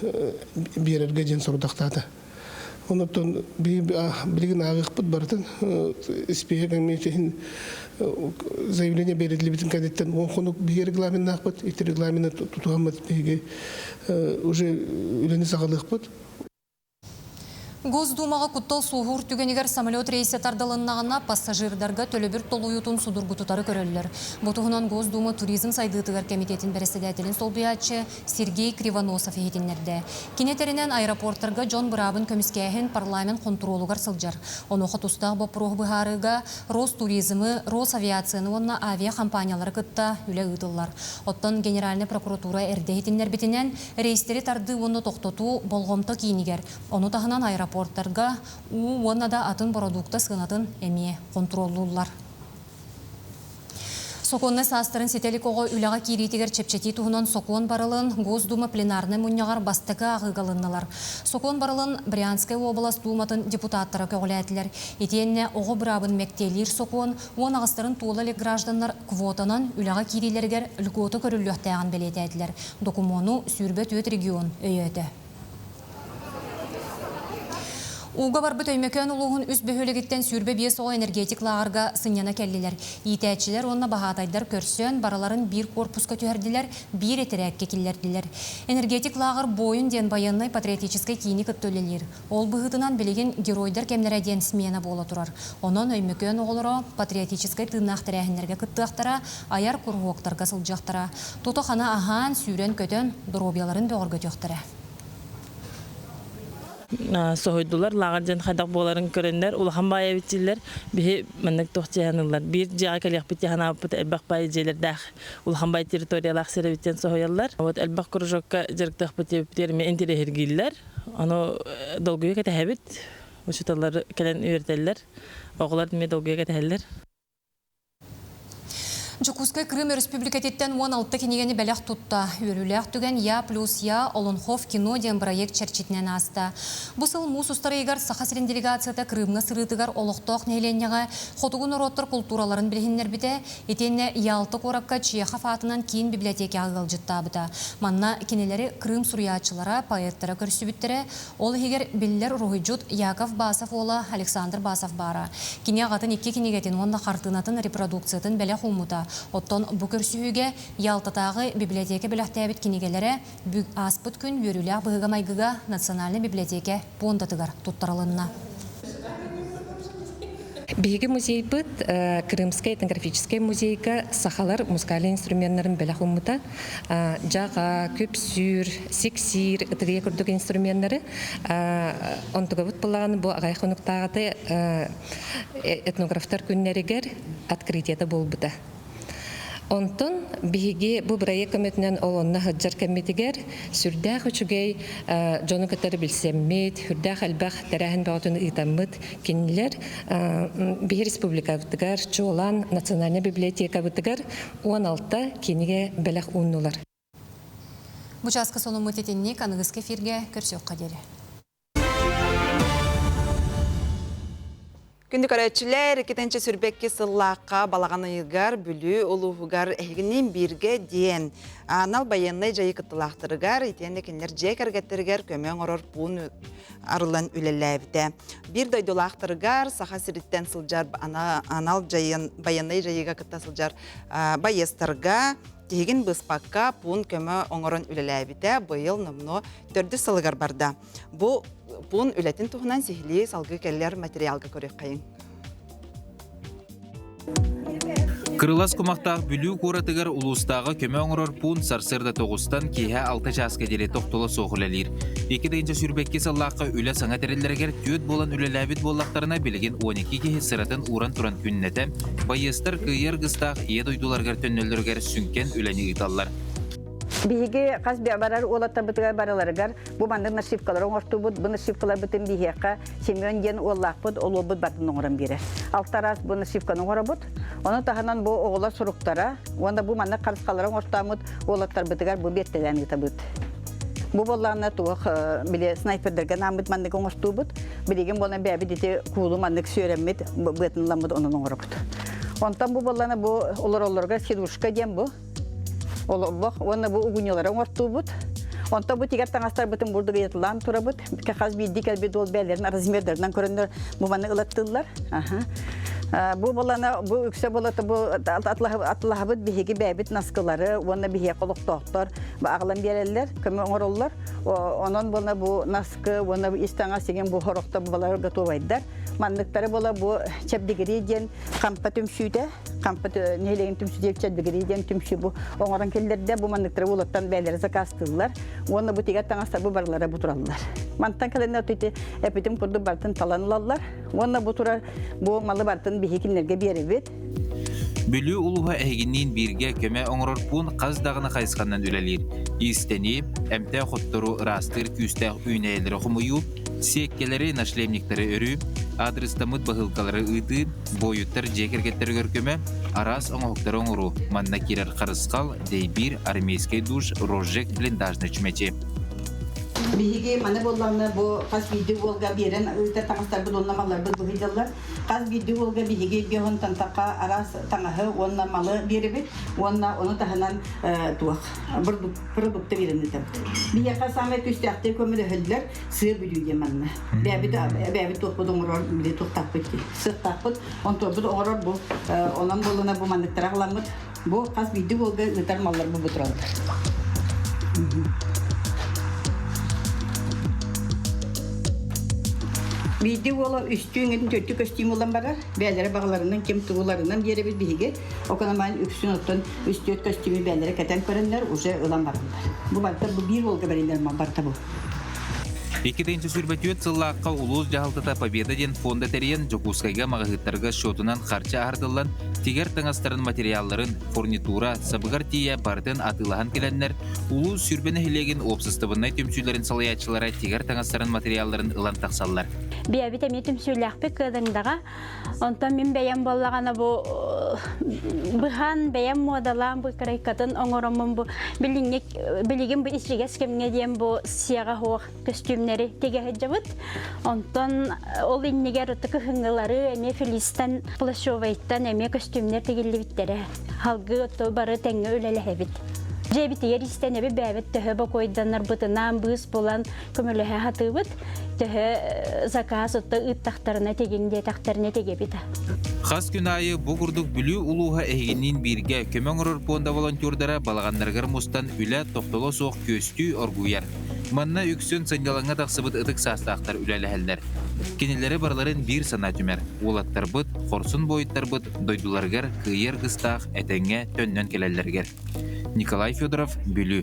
биэрэргэ диэн сорудахтаата. Онон билигин ааҕыахпыт барытын испииһэк эмиэ заявление бериллибитин кэнниттэн 10 хонук биһиги регламеннаахпыт. Ити регламены тутуһаммыт биһиги уже үлэни саҕалыахпыт. Госдумаҕа куттал суоһуур түгэнигэр самолет рейсэ тардылыннаҕына, пассажирдарга төлөбүр толуйуутун судургутутары көрөллөр. Бу туһунан Госдума туризм сайдыытыгар кэмитиэтин бэрэссэдээтэлин солбуйааччы Сергей Кривоносов иһитиннэрдэ. Кини этэринэн, аэропортарга дьон быраабын көмүскээһин парламент хонтуруолугар сылдьар. Онуоха тустаах боппуруоһу быһаарыыга Ростуризмы, Росавиацияны уонна авиакомпаниялары кытта үлэ ыытыллар. Оттон Генеральнай прокуратура эрдэ иһитиннэрбитинэн, рейстэри тардыы уонна тохтотуу болҕомто киинигэр, ону таһынан аэропорттарга уу уонна да атын бородуукта сыанатын эмиэ хонтуруоллууллар. Сокуоннай саастарын ситэ илик оҕо үлэҕэ киириитигэр чэпчэтии туһунан сокуон барылын Госдума пленарнай мунньаҕар бастакы ааҕыыга ылыннылар. Сокуон барылын Брянскай уобалас Дууматын депутаттара көҕүлээтилэр. Итиэннэ оҕо быраабын мэктиэлиир сокуон 18-тарын туола илик гражданнар квотанан үлэҕэ киириилэригэр льгота көрүллүөхтээҕин бэлиэтээтилэр. Докумуону 24 регион өйөөтө. Ууга барбыт Өймөкөөн улууһун үс бөһүөлэгиттэн 25 оҕо энергетик лааҕырга сынньана кэллилэр. Иитээччилэр уонна баһаатайдар көрсөн, барыларын биир корпуска түһэрдилэр, биир этэрээккэ киллэрдилэр. Энергетик лааҕыр Буойун диэн байыаннай-патриотическай киини кытта үлэлиир. Ол быһыытынан билигин Геройдар кэмнэрэ диэн смена буола турар. Онон Өймөкөөн оҕолоро патриотическай тыыннаах тэрээһиннэргэ кыттыахтара, айар куруһуоктарга сылдьыахтара. Тото-хана аһаан, сүүрэн-көтөн, доруобуйаларын бөҕөргөтүөхтэрэ. Соһуйдулар, лааҕыр дьэн хайдах буоларын көрөннөр, улахан баай эбит дииллэр. Биһи маннык туох дьиэһэн ыллар. Биир дьиэҕэ кэлиэхпит дии санаабыппыт элбэх баай дьиэлэрдээх, улахан баай территориялаах сир эбит диэн соһуйаллар. Вот элбэх кружокка дьарыктыахпыт диэбиппитигэр эмиэ интэриэһиргииллэр. Ону долгуйа кэтэһэбит. Учууталлар кэлэн үөрэтэллэр. Оҕолор эмиэ долгуйа кэтэһэллэр. Дьокуускай Крым Өрөспүүбүлүкэтиттэн 16 кинигэни бэлэх тутта. Үөрүүлээх түгэн Я плюс Я Олонхов кино диэн бырайыак чэрчитинэн ааста. Бу сыл муус устар ыйыгар Саха сирин делегацията Крымҥа сырыытыгар олохтоох нэһилиэнньэҕэ хотугу норуоттар култуураларын билиһиннэрбитэ, итиэннэ Ялта куоракка Чехов аатынан киин библиотекаҕа ыалдьыттаабыта. Манна кинилэри Крым суруйааччылара, поэттара көрсүбүттэрэ, Ол иһигэр биллэр уруһуйдьут Яков Басов уола Александр Басов баара. Кини аҕатын икки кинигэтин уонна хартыынатын репродукциятын бэлэх ууммута. Оттон бу көрсүһүүгэ Ялтатааҕы библиотека бэлэхтээбит кинигэлэрэ ааспыт күн үөрүүлээх быһыыга-майгыга Национальнай библиотека пуондатыгар туттарылынна. Биһиги музейбыт Крымскай этнографическай музейга сахалар музыкальнай инструменнарын бэлэх ууммута. Дьаҕа, күпсүүр, сиксиир, ытыгыйа курдук инструменнары. Онтугабыт былаан бу аҕай хонуктааҕыта этнографтар күннэригэр открытиета буолбута. Онтон биһиги бу бырайыак көмөтүнэн ол онно сылдьар кэммитигэр сүрдээх үчүгэй дьону кытары билсэммит, сүрдээх элбэх тэрээһин бөҕөтүн ыытаммыт кинилэр биһи республикабытыгар, чуолаан национальнай библиотекабытыгар 16 кинигэ бэлэх ууннулар. Бу чааска сонуммут итинник аныгыскы эфиргэ көрсүөххэ диэри. Күндү көрөөччүлэр, иккитинчи сүрбэкки сыллаахха балаҕан ыйыгар Бүлүү улууһугар эһигинниин бииргэ диэн анал байыаннай дьайыы кыттылаахтарыгар итиэннэ кинилэр дьиэ кэргэттэригэр көмө оҥорор пуун арыллан үлэлээбитэ. Биир дойдулаахтарыгар Саха сириттэн сылдьар анал байыаннай дьайыыга кытта сылдьар байыастарга тиһигин быспакка пуун көмө оҥорон үлэлээбитэ быйыл номнуо төрдүс сылыгар барда. Бу пуун үлэтин туһунан сиһилии салгыы кэлэр материалга көрүөххэйиҥ. Кырылас кумахтаах Бүлүү куоратыгар улуустааҕы көмө оҥорор пуун сарсыарда тоҕустан киэһэ алта чааска диэри тохтоло суох үлэлиир. 2022 сыллаахха үлэ саҥа тэриллэригэр түөрт буолан үлэлээбит буоллахтарына билигин 12 киһи сыратын ууран туран күннэтэ байыастар кыайар гыстаах ийэ дойдуларыгар төннөллөрүгэр сүҥкэн үлэни ыыталлар. Биһиги хас барар уолаттарбытыгар барыларыгар бу маннык нашивкалары оҥортубут. Бу нашивкаларбытын биһиэхэ Семен диэн уоллаахпыт, ол уолбут бартын оҥорон биэрэр. Алтараас бу нашивканы оҥоробут. Ону таһынан бу оҕолор суруктара уонна бу маннык харысхалары оҥортооммут уолаттарбытыгар бу биэртэлээн ыытабыт. Бу буоллаҕына туох били снайпердарга нааммыт маннык оҥортуубут. Билигин буолан бэйэбит ити куулу маннык сүөрэммит быатын ыламмыт онон оҥоробут. Онтон бу буоллаҕына бу олороллоругар сидушка диэн бу Олорбох уонна бу угуньалары оҥортуубут. Онтон бу тигэр таҥастарбытын бурдук ыйатылаан турабыт. Хас биирдии кэлбит уол бэйэлэрин размердарынан көрөннөр бу маны ылаттыыллар. Бу болана бу үксэ болата бу атлаһабыт биһиги бэйэбит наскылары уонна биһиэхэ олохтоохтор аҕалан биэрэллэр, көмө оҥороллор. Онон буолна бу наскы уонна ис таҥас сигин бу хорохто балар готовайдар. Манныктары бола бу чэбдигирии диэн хампа түмсүүтэ Хампыт нэһилиэгин түмсүү чэбдигирии диэн түмсүү бу оҥорон киллэрдэ. Бу манныктары уолаттан бэйэлэрэ заказтыыллар. Уонна бу тигэр таҥастар бу барылара бу тураллар. Мантан кэлэннэр ити эпитим курдук барытын талан ылаллар. Уонна бу турар бу малы барытын биһи кинилэргэ биэрэбит. Бүлүү улууһа эһигинниин бииргэ көмө оҥорор пуун хас даҕаны хайысханан үлэлиир. Иистэнии, эмтээх оттору ыраастыыр күүстээх үүнээйилэри хомуйуу, сиэккэлэри, нашлемниктары өрүү, аадырыстаммыт баһыылкалары ыытыы, буойуттар дьиэ кэргэттэригэр көмө, араас оҥоһуктары оҥоруу, манна киирэр харысхал, дэйбиир, армейскай душ, розжиг, блиндажный чүмэчи. Биһиги маны буоллаҕына бу хас биирдии уолга биэрэн ыытар таҥастарбыт уонна малларбыт быһыйдаллар. Хас биирдии уолга биһиги биоһунтан таха араас таҥаһы уонна малы биэрэбит уонна ону таһынан туох продукты биэрэн ыытабыт. Биһиэхэ саамай күүстээхтик көмөлөһөллөр сыа бүлүү диэн манна. Бэйэбит бэйэбит туохпут оҥорор били туохтаахпыт дии. Сыахтаахпыт, онтуорбут оҥорор бу онон буоллуна бу манныктара аҕаламмыт Бу хас биирдии уолга ыытар малларбы бу тураллар. Биирдии уола үстүү иҥин төрдү көстүүм ылан барар. Бээлэрэ баҕаларынан ким тугуларынан биэрэбит биһиги. Окономаан үксүн оттон үстүөт көстүүмү бээлэрэ кэтэн көрөннөр уже ылан бараллар. Бу барыта бу биир уолга бэриллэр мал барыта бу. 224 сыллаахха улуус дьаһалтата Победа диэн фонда тэрийэн Дьокуускайга маҕаһыыттарга счетунан харчы аһардыллан, тигэр таҥастарын материалларын, фурнитура, сабыгар тиийэ барытын атыылаһан кэлэннэр, улуус Сүрбэ нэһилиэгин уопсастыбаннай түмсүүлэрин салайааччылара тигэр таҥастарын материалларын ылан тахсаллар. Бэйэбит эмиэ түмсүүлээхпит Кыадаҥдаҕа. Онтон мин бэйэм буоллаҕына бу быһан бэйэм муодалаан бу крайкатын оҥороммун бу билиҥҥи билигин бу ичигэс кэмҥэ диэн бу сиэҕэ суох көстүүмнэри тигэ сылдьабыт. Онтон ол иннигэр кыһыҥҥылары эмиэ Филистан Плащевайтан эмиэ көстүүмнэр тигиллибиттэрэ. Халгыы отто бары тэҥҥэ үлэлэһэбит. Дьиэбитигэр истэнэбит бэйэбит төһө бокуойданарбытынан быыс булан көмөлөһө сатыыбыт. Төһө заказ отто ыыттахтарына тигин диэтэхтэринэ тигэбит. Хас күн аайы бу курдук Бүлүү улууһа эһигинниин бииргэ көмө оҥорор пуонда волонтердара балаҕаннарыгар мустан үлэ тохтоло суох күөстүү оргуйар. Манна үксүн сынньалаҥҥа тахсыбыт ытык саастаахтар үлэлэһэллэр. Кинилэри барыларын биир санаа түмэр. Уолаттарбыт, хорсун буойуттарбыт дойдуларыгар кыайыы аргыстаах этэҥҥэ төннөн кэлэллэригэр. Николай Федоров, Бүлүү.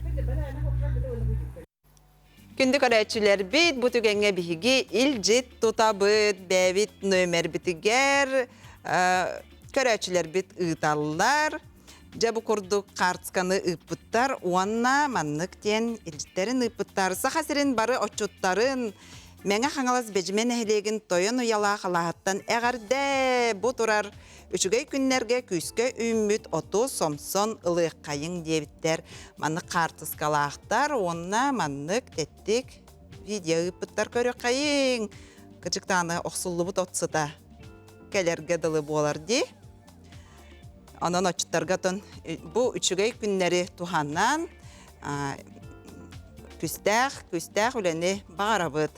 Күндү көрөөччүлэрбит, бу түгэҥҥэ биһиги илдьит тутабыт, бэйэбит нөмербитигэр көрөөччүлэрбит ыыталлар. Дьэ бу курдук хаартысканы ыыппыттар уонна маннык диэн илдьиттэрин ыыппыттар. Саха сирин бары отчуттарын Мэҥэ Хаҥалас Бэдьимэ нэһилиэгин Тойон Уйалаах алааһыттан эҕэрдэ! Бу турар үчүгэй күннэргэ күүскэ үүммүт оту сомсон ылыаххайыҥ диэбиттэр. Маннык хаартыскалаахтар уонна маннык тэттик видео ыыппыттар көрүөххэйиҥ. Кычыктааны охсуллубут от сыта кэлэргэ дылы буолар дии. Онон отчуттарга отон бу үчүгэй күннэри туһанан күстээх, күстээх үлэни баҕарабыт.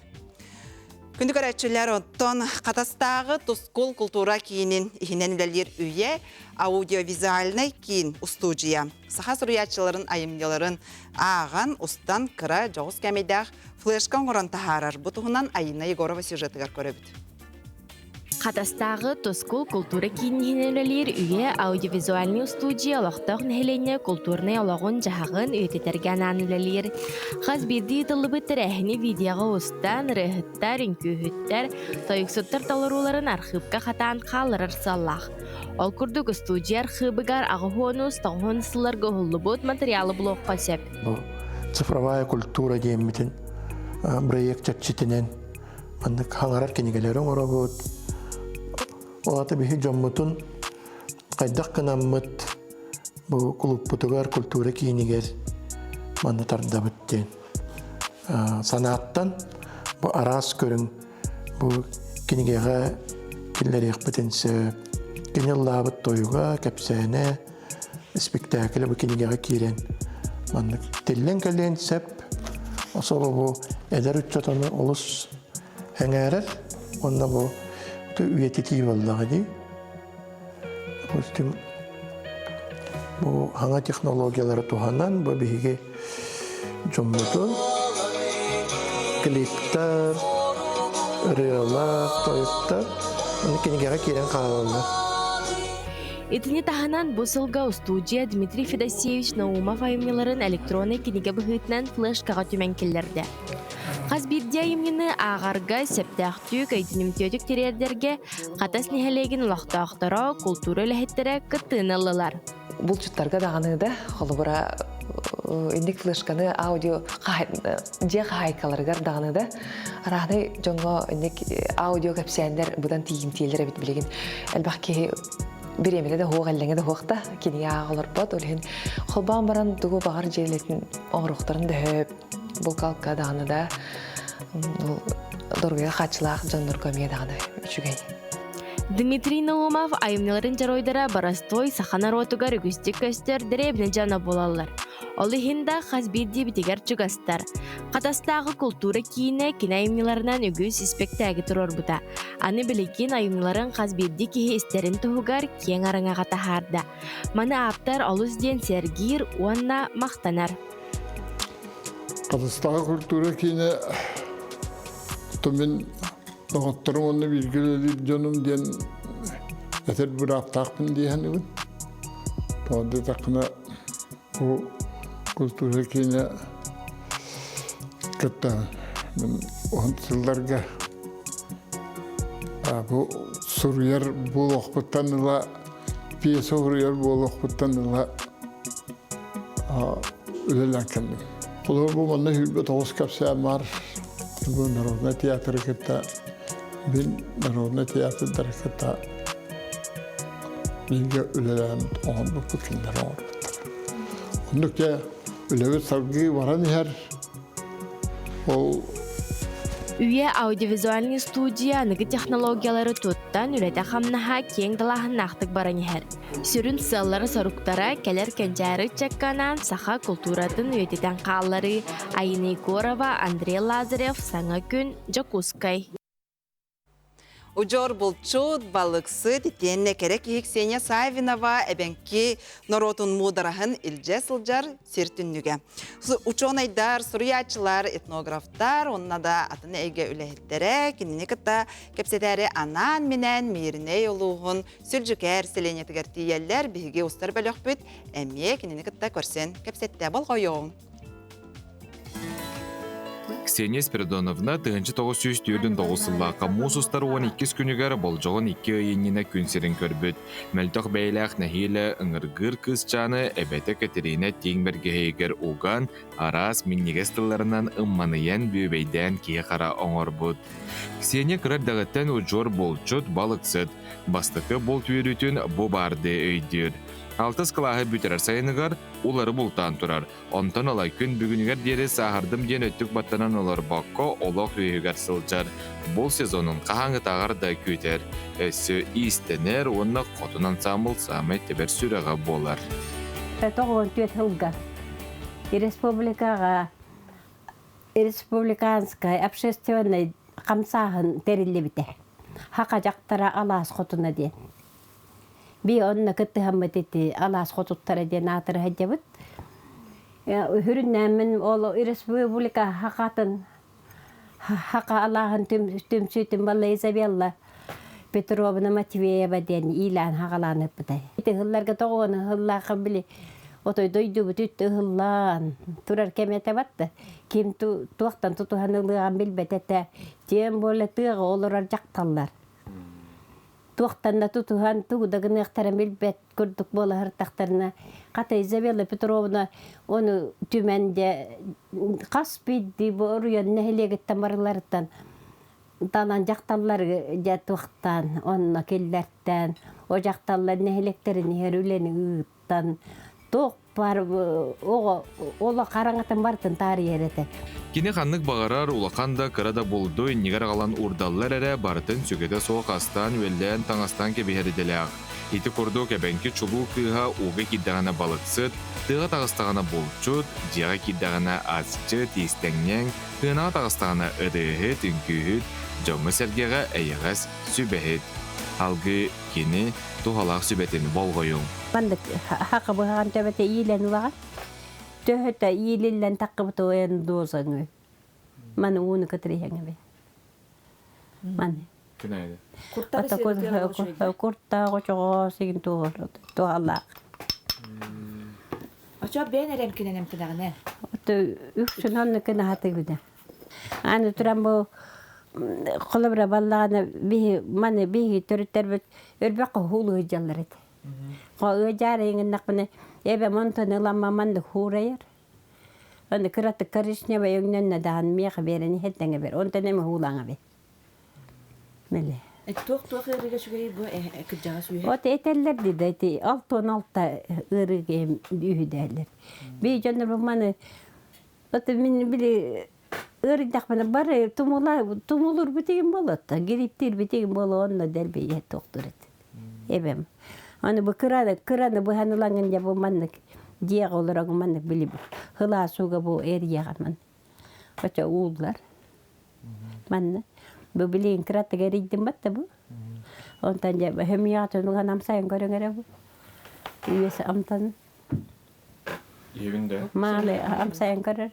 Күндү көрөөччүлэр, оттон Хатастааҕы Тускул култуура киинин иһинэн үлэлиир үйэ аудиовизуальнай киин устуудьуйа саха суруйааччыларын айымньыларын ааҕан, устан кыра дьоҕус кээмэйдээх флешка оҥорон таһаарар. Бу туһунан Айина Егорова сюжетыгар көрөбүт. Хатастааҕы Тускул култуура киинин үлэлиир Үйэ аудиовизуальнай устуудьуйа олохтоох нэһилиэнньэ култуурнай олоҕун-дьаһаҕын үйэтитэргэ анаан үлэлиир. Хас биирдии ыытыллыбыт тэрээһини видеоҕа устан, ырыаһыттар, үҥкүүһүттэр, тойуксуттар толорууларын архыыпка хатаан хаалларар сыаллаах. Ол курдук устуудьуйа архыыбыгар аҕыһуонус, тоҕуһун сылларга уһуллубут матырыйаалы булуохха сөп. Бу цифровая культура диэммитин проект чэрчитинэн Маннык хаҥарар кинигэлэри оҥоробут. Ол аата биһи дьоммутун хайдах гынаммыт бу кулууппутугар, культура киинигэр манна тардабыт диэн санааттан бу араас көрүҥ бу кинигэҕэ киллэриэхпитин сөп. Кини ыллаабыт тойуга, кэпсээнэ, спектакль бу кинигэҕэ киирэн маннык тиллэн кэлиэн сөп. Особо бу эдэр ыччат ону олус эҥээрэр уонна бу үйэтитии буоллаҕа дии. Допустим, бу хаҥа технологиялары туһанан бу биһиги дьоммутун клиптар, ырыалар, тойуктар кинигэҕэ киирэн хаалаллар. Итини таһынан бу сылга устуудьуйа Дмитрий Федосеевич Наумов айымньыларын электроннай кинигэ быһыытынан флешкаҕа түмэн киллэрдэ. Хас биирдии айымньыны ааҕарга, сөптөөхтүк, өйдөнүмтүөтүк тириэрдэргэ Хатас нэһилиэгин олохтоохторо, култуура үлэһиттэрэ кыттыыны ыллылар. Булчуттарга даҕаны да, холобура, инник флешканы аудио дьиэ хаһаайкаларыгар даҕаны да арааһынай дьоҥҥо инник аудио кэпсээннэр быдан тиийимтиэлэр эбит билигин элбэх киһи бириэмэтэ да суох эллэҥэ да суох да кинигэ ааҕа олорбот ол иһин холбоон баран тугу баҕар дьиэлэтин оҥоруохтарын да сөп. Булкалка даҕаны да доруобуйа хааччылаах дьоннорго эмиэ даҕаны үчүгэй. Дмитрий Наумов айымньыларын дьоруойдара боростуой саха норуотугар үгүстүк көстөр дэриэбинэ дьоно буолаллар. Ол иһин да хас биирдиибитигэр чугастар. Хатастааҕы култуура киинэ кини айымньыларынан үгүс испэктээги туруорбута. Аны билигин айымньыларын хас биирдии киһи истэрин туһугар киэҥ араҥаҕа таһаарда. Маны ааптар олус диэн сэргиир уонна махтанар. Хатастааҕы культура киинэ мин доҕотторум уонна бииргэ үлэлиир дьонум диэн этэр бырааптаахпын дии саныыбын. Тоҕо диэтэххинэ бу культура киинэ кытта мин уһун сылларга бу суруйар буолуохпуттан ыла пьеса суруйар буолуохпуттан ыла үлэлээн кэллим. Холобур, бу манна 29 кэпсээн бар. Бу народнай театры кытта мин народнай театрдары кытта бииргэ үлэлээн оҥорбуппут кинилэр оҥорбуттар. Оннук дьэ үлэбит салгыы баран иһэр. Ол Үйэ аудиовизуальный студия аныгы технологиялары туттан үлэтэ-хамнаһа киэҥ далааһыннаахтык баран иһэр. Сүрүн сыаллара-соруктара кэлэр кэнчээри ыччакка анаан саха култууратын үйэтитэн хаалларыы Айына Егорова, Андрей Лазарев, Саҥа күн, Дьокуускай. Удьуор булчут, балыксыт, итиэннэ кэрэ киһи Ксения Саввинова эбэҥки норуотун муудараһын илдьэ сылдьар сир түннүгэ. Учуонайдар, суруйааччылар, этнографтар уонна да атын эйгэ үлэһиттэрэ кинини кытта кэпсэтээри анаан-минээн Мииринэй улууһун Сүлдьүкээр сэлиэнньэтигэр тиийэллэр. Биһиги устар бөлөхпүт эмиэ кинини кытта көрсөн кэпсэттэ. Болҕойуоҕуҥ. Ксения Спиридоновна 1949 сыллаахха муус устар 12 күнүгэр болдьоҕун икки ый иннинэ күн сирин көрбүт. Мөлтөх бэйэлээх нэһиилэ ыҥыргыыр кыысчааны эбэтэ Катерина тииҥ бэргэһэйигэр уган, араас минньигэс тылларынан ымманыйан бүөбэйдээн киһи-хара оҥорбут. Ксения кыра эрдэҕиттэн удьуор булчут, балыксыт. Бастакы булт үөрүүтүн бу баардыы өйдүүр. Алтыс кылааһы бүтэрэр сайыныгар улары бултаан турар. Онтон ыла күн бүгүнүгэр диэри сааһырдым диэн өттүк баттанан олорбокко олох үөһүгэр сылдьар. Бул сезонун хаһааҥҥытааҕар да күүтэр. Өссө иистэнэр уонна хотун ансаамбыл саамай тэбэр сүрэҕэ буолар. 94 сылга республикаҕа республиканскай общественнай хамсааһын тэриллибитэ. Хака дьахтара алаас хотуна диэн. Би онно кыттыһаммыт ити алаас хотуттара диэн аатыра сылдьабыт. Үһүрүннээммин ол республика хакатын хака алааһын түмсүүтүн балла Изабелла Петровна Матвеева диэн иилээн хагалаан ыппыта. Ити ыһылларга тоҕуону ыһыллаахха били отой дойдубут үттэ ыһыллаан турар кэм этэ батта. Ким туохтан тутуһан ылыаҕын билбэт этэ. Тем более тыаҕа олорор дьахталлар. Туохтан да тутуһан тугу да гыныахтарын билбэт курдук буола сыртахтарына хата Изабелла Петровна ону түмэн дьэ хас биирдии бу оруйон нэһилиэгиттэн барыларыттан талан дьахталлары дьэ туохтаан онно киллэртээн о дьахталлар нэһилиэктэрин иһэр үлэни ыыттан туох бар оҕо олох хараҥатын барытын таарыйар этэ. Кини ханнык баҕарар улахан да кыра да булду иннигэр аҕалан уурдаллар эрэ барытын сүгэтэ суох астаан-үөллээн таҥастаан кэбиһэр идэлээх. Ити курдук эбэҥки чулуу кыыһа ууга киирдэҕинэ балыксыт, тыаҕа таҕыстаҕына булчут, дьиэҕэ киирдэҕинэ асчыт, иистэҥньэҥ, тыанаҕа таҕыстаҕына ырыаһыт, үҥкүүһүт, дьоҥҥо-сэргэҕэ эйэҕэс, сүбэһит. Алгыы кини туһалаах сүбэтин болҕойуҥ. Маннык хака быһаҕан төбөтө иилэн ылаҕын. Төһөтө иилиллэн таххыбыт ойон дозаҥы. Маны ууну кытары иһэҥэбин. Маны. Күнәйде. Куртаах очоҕо сигин туһалаах. Очо бэйэн эрэмкинэн эмтэнэҕинэ. Үксүн оннукун аһатыгына. Аны туран бу холобура баллаҕына биһи маны биһи төрүттэрбит өрбөххө хуулу сылдьаллар этэ. Ыадьаара иҥиннэхпинэ эбэм онтон ыламма маннык хуурайар. Аны кыратык коричневай өҥнөннө даҕаны миэхэ биэрэн иһэрдэҥэ бэр. Онтон эмэ хуулаҥа бэр. Мэлэ. Туох-туох ыарыыга үчүгэй бу кырдьаҕас үөһэ? От этэллэр дии да ити 66 ыарыыга үһү дэһэллэр. Бии дьоннор бу маны Ото мин били ыарыйдахпына бары тумула тумулур битигин болотта, гириптир битигин боло онно дэлби тохтур эт. Эбэм. Аны бу кыраны кыраны быһан ылаҥын дьэ бу маннык дьиэҕэ олорон маннык били хылаас ууга бу эрийэҕин ман. Очо ууллар. Манна бу билигин кыратык эрийдим батта бу. Онтон дьэ хөмүйэҕэ тунуган амсайан көрөҥ эрэ бу. Үөс амтан. Иһэбин да? Маалы амсайан көрөр.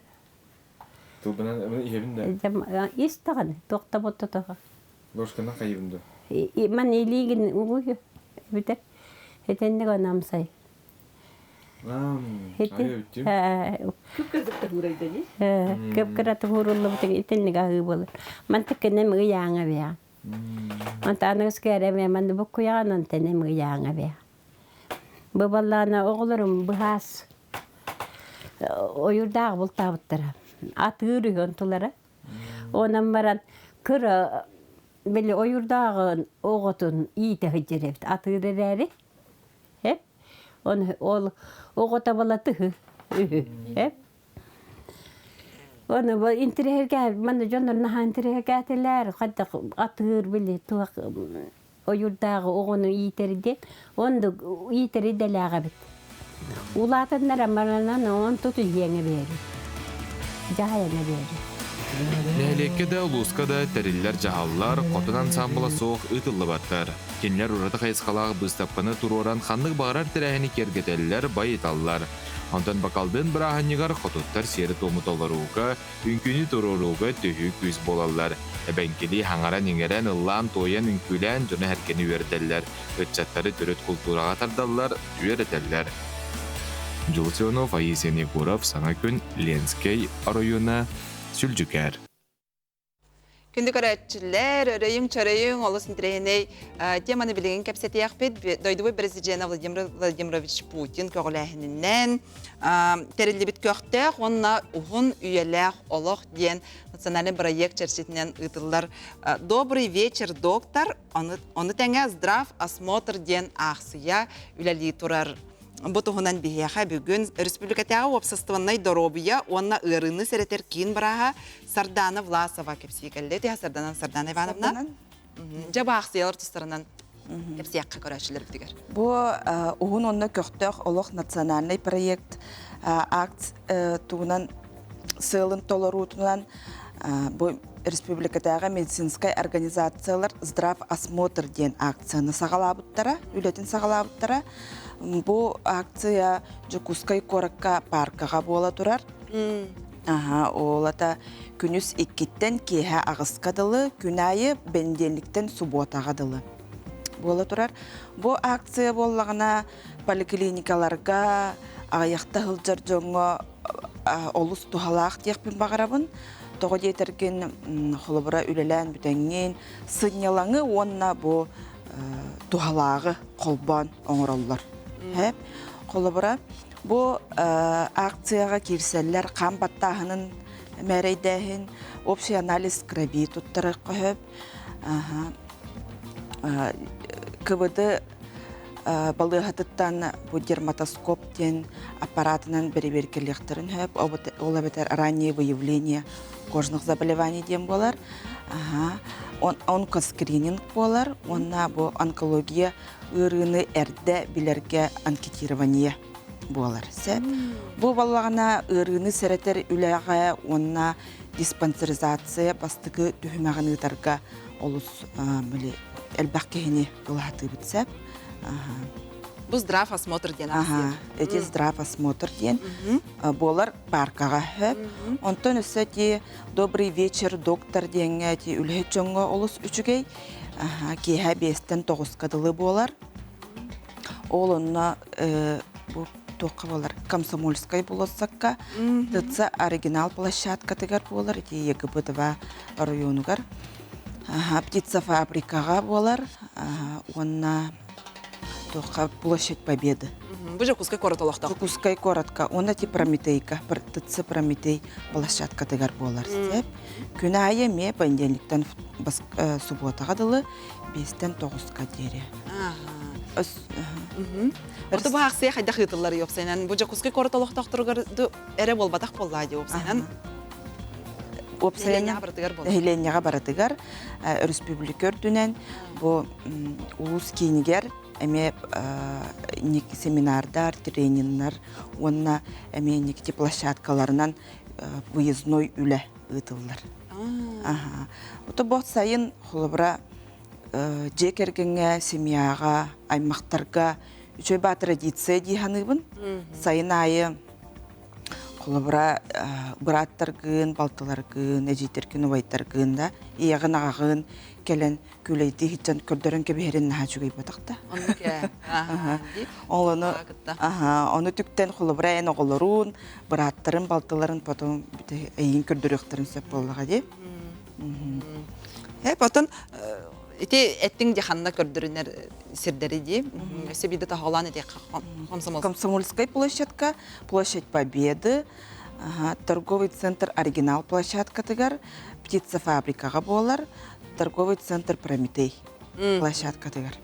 Тылбынан иһэбин да? Ис даҕаны, туохта боттотоҕо. Ложканан хайыбын да? Ман илиигин угуйу бүтэр. Этэнник оны амсай. Кып-кыраты хууруллубут итинник аһыы буолар. Мантык кэннем ыйааҥа бэйэҕин. Онтон аныгыс кээрэме манны буккуйаҕын онтон эм ыйааҥа бэйэҕин. Бу баллаана оҕолорум быһаас ойуурдаах бултаабыттара. Атыыр үһү онтулара. Онон баран кыра били ойуурдааҕын оҕотун иитэ сылдьар эбит атыыр эрээри. Эп ол оҕото балатыһы үһү. Эп Оны бу интириэһиргээ манна дьоннор наһаа интириэһиргээтилэр хайдах атыыр били туох ойуурдааҕы оҕону иитэр диэн оннук иитэр идэлээх эбит. Улаатаннара маранан он туту иһиэҥэ биэри. Дьаһайана биэри. Нэһилиэккэ да, улууска да тэриллэр дьаһаллар хотун ансаамбыла суох ыытыллыбаттар. Кинилэр ураты хайысхалаах быыстапканы туруоран ханнык баҕарар тэрээһини киэргэтэллэр, байыталлар. Онтон Бакалдын бырааһынньыгар хотуттар сиэри-туому толорууга, үҥкүүнү туруорууга төһүү күүс буолаллар. Эбэҥкилии хаҥаран-иҥэрэн, ыллаан-туойан, үҥкүүлээн дьону-сэргэни үөрдэллэр, ыччаттары төрүт култуураҕа тардаллар, үөрэтэллэр. Дьулус Иванов, Аисия Егоров, Саҥа күн, Ленскэй оройуона, Сүлдьүкээр. Күндү көрөөччүлэр, өрөйүҥ-чөрөйүҥ, олус интэриэһинэй теманы билигин кэпсэтиэхпит. Дойдубут президенэ Владимир Владимирович Путин көҕүлээһининэн тэриллибит көхтөөх уонна уһун үйэлээх олох диэн национальный проект чэрчитинэн ыытыллар «Добрый вечер, доктор», ону тэҥэ «Здрав осмотр» диэн аахсыйа үлэлии турар. Бу туһунан биһиэхэ бүгүн Республикатааҕы уопсастыбаннай доруобуйа уонна ыарыыны сэрэтэр киин бырааһа Сардана Власова кэпсии кэллэ. Ити Сарданан Сардана Ивановна. Дьэ баахсыйалар тустарынан кэпсиэххэ көрөөччүлэрбитигэр. Бу уһун онно көхтөөх олох национальный проект акт туһунан сыалын толоруутунан бу республикатааҕы медицинскай организациялар здрав осмотр диэн акцияны саҕалаабыттара, үлэтин саҕалаабыттара. Бу акция Дьокуускай куоракка паркаҕа буола турар. Аха, ол ата күнүс иккиттэн киэһэ аҕыска дылы, күн аайы бэнидиэнниктэн субуотаҕа дылы буола турар. Бу акция буоллаҕына поликлиникаларга аҕыйахта сылдьар дьоҥҥо олус туһалаах диэхпин баҕарабын. Тоҕо диэтэргин, холобура үлэлээн бүтэҥҥин, сынньалаҥы уонна бу туһалааҕы холбоон оҥороллор. Холобура, бу акцияҕа киирсэллэр хаан баттааһынын мээрэйдээһин, общий анализ крови туттарыахха сөп. КВД балыыһатыттан бу дерматоскоп диэн аппаратынан бэрэбиэркэлиэхтэрин сөп. Ол эбэтэр раннее выявление кожных заболеваний диэн буолар. Онкоскрининг буолар уонна бу онкология ыарыыны эрдэ билэргэ анкетирование буолар. Сөп. Бу буоллаҕына ыарыыны сэрэтэр үлэҕэ уонна диспансеризация бастакы түһүмэҕин ыытарга олус элбэх киһини ылаатыыбыт сөп. Бу здрав осмотр диэн Ага, эти здрав осмотр диэн буолар паркаҕа сөп. Онтон өссө ти добрый вечер доктор диэҥҥэ ти үлэһит дьоҥҥо олус үчүгэй. Киэһэ биэстэн тоҕуска дылы буолар. Ол онно бу туохха буолар Комсомольскай болуоссакка ТЦ оригинал площадкатыгар буолар ити ЕГБ-2 оройуонугар птицефабрикаҕа буолар уонна туохха площадь Победы. Бу Дьокуускай куорат олохтоох. Дьокуускай куоратка уонна ти Прометейка, ТЦ Прометей площадкатыгар буолар сөп. Күн аайы эмиэ понедельниктан субботаҕа дылы биэстэн тоҕуска диэри. Орто бу аахсыйа хайдах ыытыллар уопсайынан? Бу Дьокуускай куорат олохтоохторугар эрэ буолбатах буоллаа дии уопсайынан. Уопсайынан нэһилиэнньэҕэ барытыгар өрөспүүбүлүкэ үрдүнэн бу улуус киинигэр эмиэ семинардар, трениннэр уонна эмиэ инники площадкаларынан выездной үлэ ыытыллар. Ото бу сайын холобура дьиэ кэргэҥҥэ, семьяҕа, аймахтарга үчүгэй баа традиция дии саныыбын. Сайын аайы холобура бырааттаргын, балтыларгын, эдьиийдэргин, убайдаргын да ийэҕин, аҕаҕын кэлэн күүлэйдии сылдьан көрдөрөн кэбиһэрин наһаа үчүгэй буотах да. Ол ону ону түктэн холобура эн оҕолорун, бырааттарын, балтыларын потом эйигин көрдөрүөхтэрин сөп буоллаҕа дии. Э, потом ити эттиҥ дии ханна көрдөрүнэр сирдэри дии. Өссө биирдэ тоһоҕолоон этиэххэ Комсомольскай. Комсомольская площадка, площадь Победы, торговый центр Оригинал площадкатыгар, птицефабрикаҕа буолар, торговый центр Прометей площадкатыгар.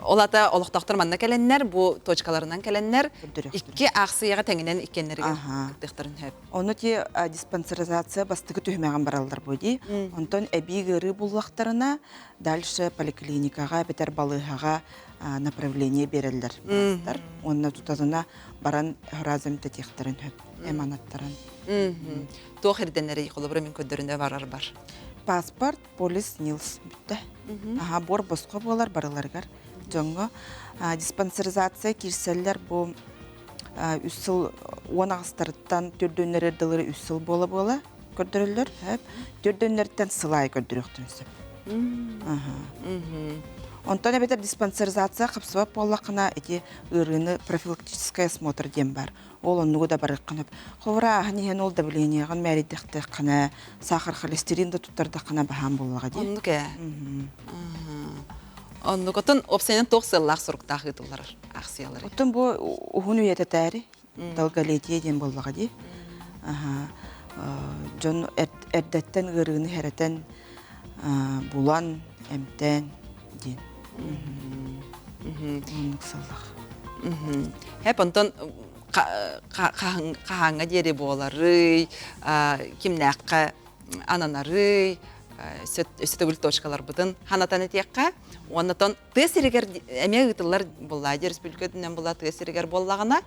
Ол ата олохтоохтор манна кэлэннэр, бу точкаларынан кэлэннэр икки аахсыйаҕа тэҥинэн иккиэннэригэр кыттыахтарын сөп. Ону ти диспансеризация бастакы түһүмэҕин бараллар бу дии. Онтон эбии ыарыы буллахтарына дальше поликлиникаҕа эбэтэр балыыһаҕа направление биэрэллэр быраастар. Уонна тутатына баран разом тэтиэхтэрин сөп эманаттаран. Туох ирдэнэрий холобура мин көрдөрүнэ барар бар. Паспорт, полис, НИЛС бүттэ. Аха, буор босхо буолар барыларыгар дьоҥҥо. Диспансеризация киирсэллэр бу үс сыл 18-тарыттан төрдүөннэрэр дылы үс сыл буола-буола көрдөрөллөр. Төрдүөннэриттэн сыл аайы көрдөрүөхтэрин сөп. Онтон эбэтэр диспансеризация хапсыбат буоллаххына ити ыарыыны профилактический осмотр диэн бар. Ол оннугу да барыаххын сөп. Холобура ааһан иһэн ол давлениеҕын мээрэйдэхтэххинэ, сахар холестерин да туттардаххына баһаам буоллаҕа дии. Оннук ээ. Оннук. Оттон уопсайынан туох сыаллаах соруктаах ыытыллар аахсыйалары? Оттон бу уһун үйэтэтээри долголетие диэн буоллаҕа дии. Дьон эрдэттэн ыарыыны хэрэтэн булан, эмтээн диэн. Оннук сыллах. Хэп онтон хаһааҥҥа диэри буоларый, кимнээххэ ананарый, өссө төгүл точкаларбытын ханатан этиэххэ. Уонна тыа сиригэр эмиэ ыытыллар буоллаа дии республика була тыа сиригэр буоллаҕына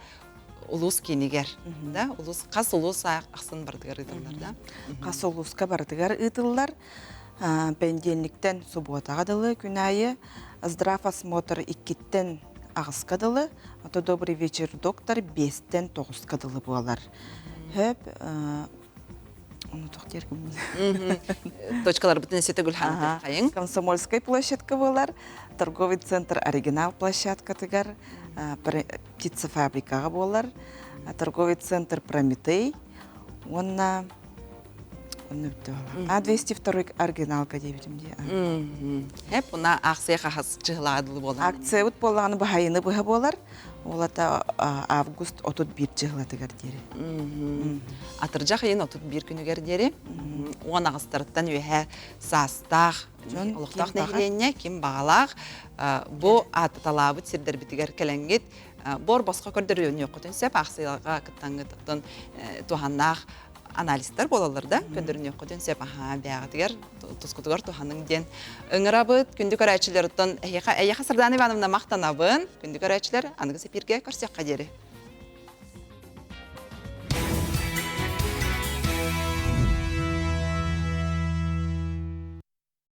улуус киинигэр да улуус хас улуус ахсын барытыгар ыытыллар да хас улууска барытыгар ыытыллар бэндиэнниктэн субуотаҕа дылы күн аайы здрав осмотр иккиттэн аҕыска дылы ото добрый вечер доктор биэстэн тоҕуска дылы буолар хөп Ону тохтер Точкаларбытын өссө төгүл хайың. Комсомольскай площадка буолар, торговый центр оригинал площадкатыгар, птицефабрикаҕа буолар, торговый центр Прометей уонна онно бүттэ буолар. А 202 оригиналка диэбитим дии. Хеп, уна акция хахас чыһылаадылы буолар. Акциябыт буоллаҕына баһайыны быһа буолар. Ол ата август 31 чыһылатыгар диэри. Атырдьах ыйын 31 күнүгэр диэри 10 аҕыстарыттан үөһэ саастаах олохтоох нэһилиэнньэ ким баҕалаах бу ааттаталаабыт сирдэрбитигэр кэлэҥҥит бор босхо көрдөрүөнүөххүтүн сөп аахсыйаларга кыттаҥҥыт оттон туһаннаах анализтар буолаллар да көрдөрүнүөххүтүн сөп аһаа бэйэҕитигэр тускутугар туһаныҥ диэн ыҥырабыт күндү көрөөччүлэр оттон эһиэхэ эйиэхэ Сардана Ивановна махтанабын күндү көрөөччүлэр аныгы эфиргэ көрсүөххэ диэри.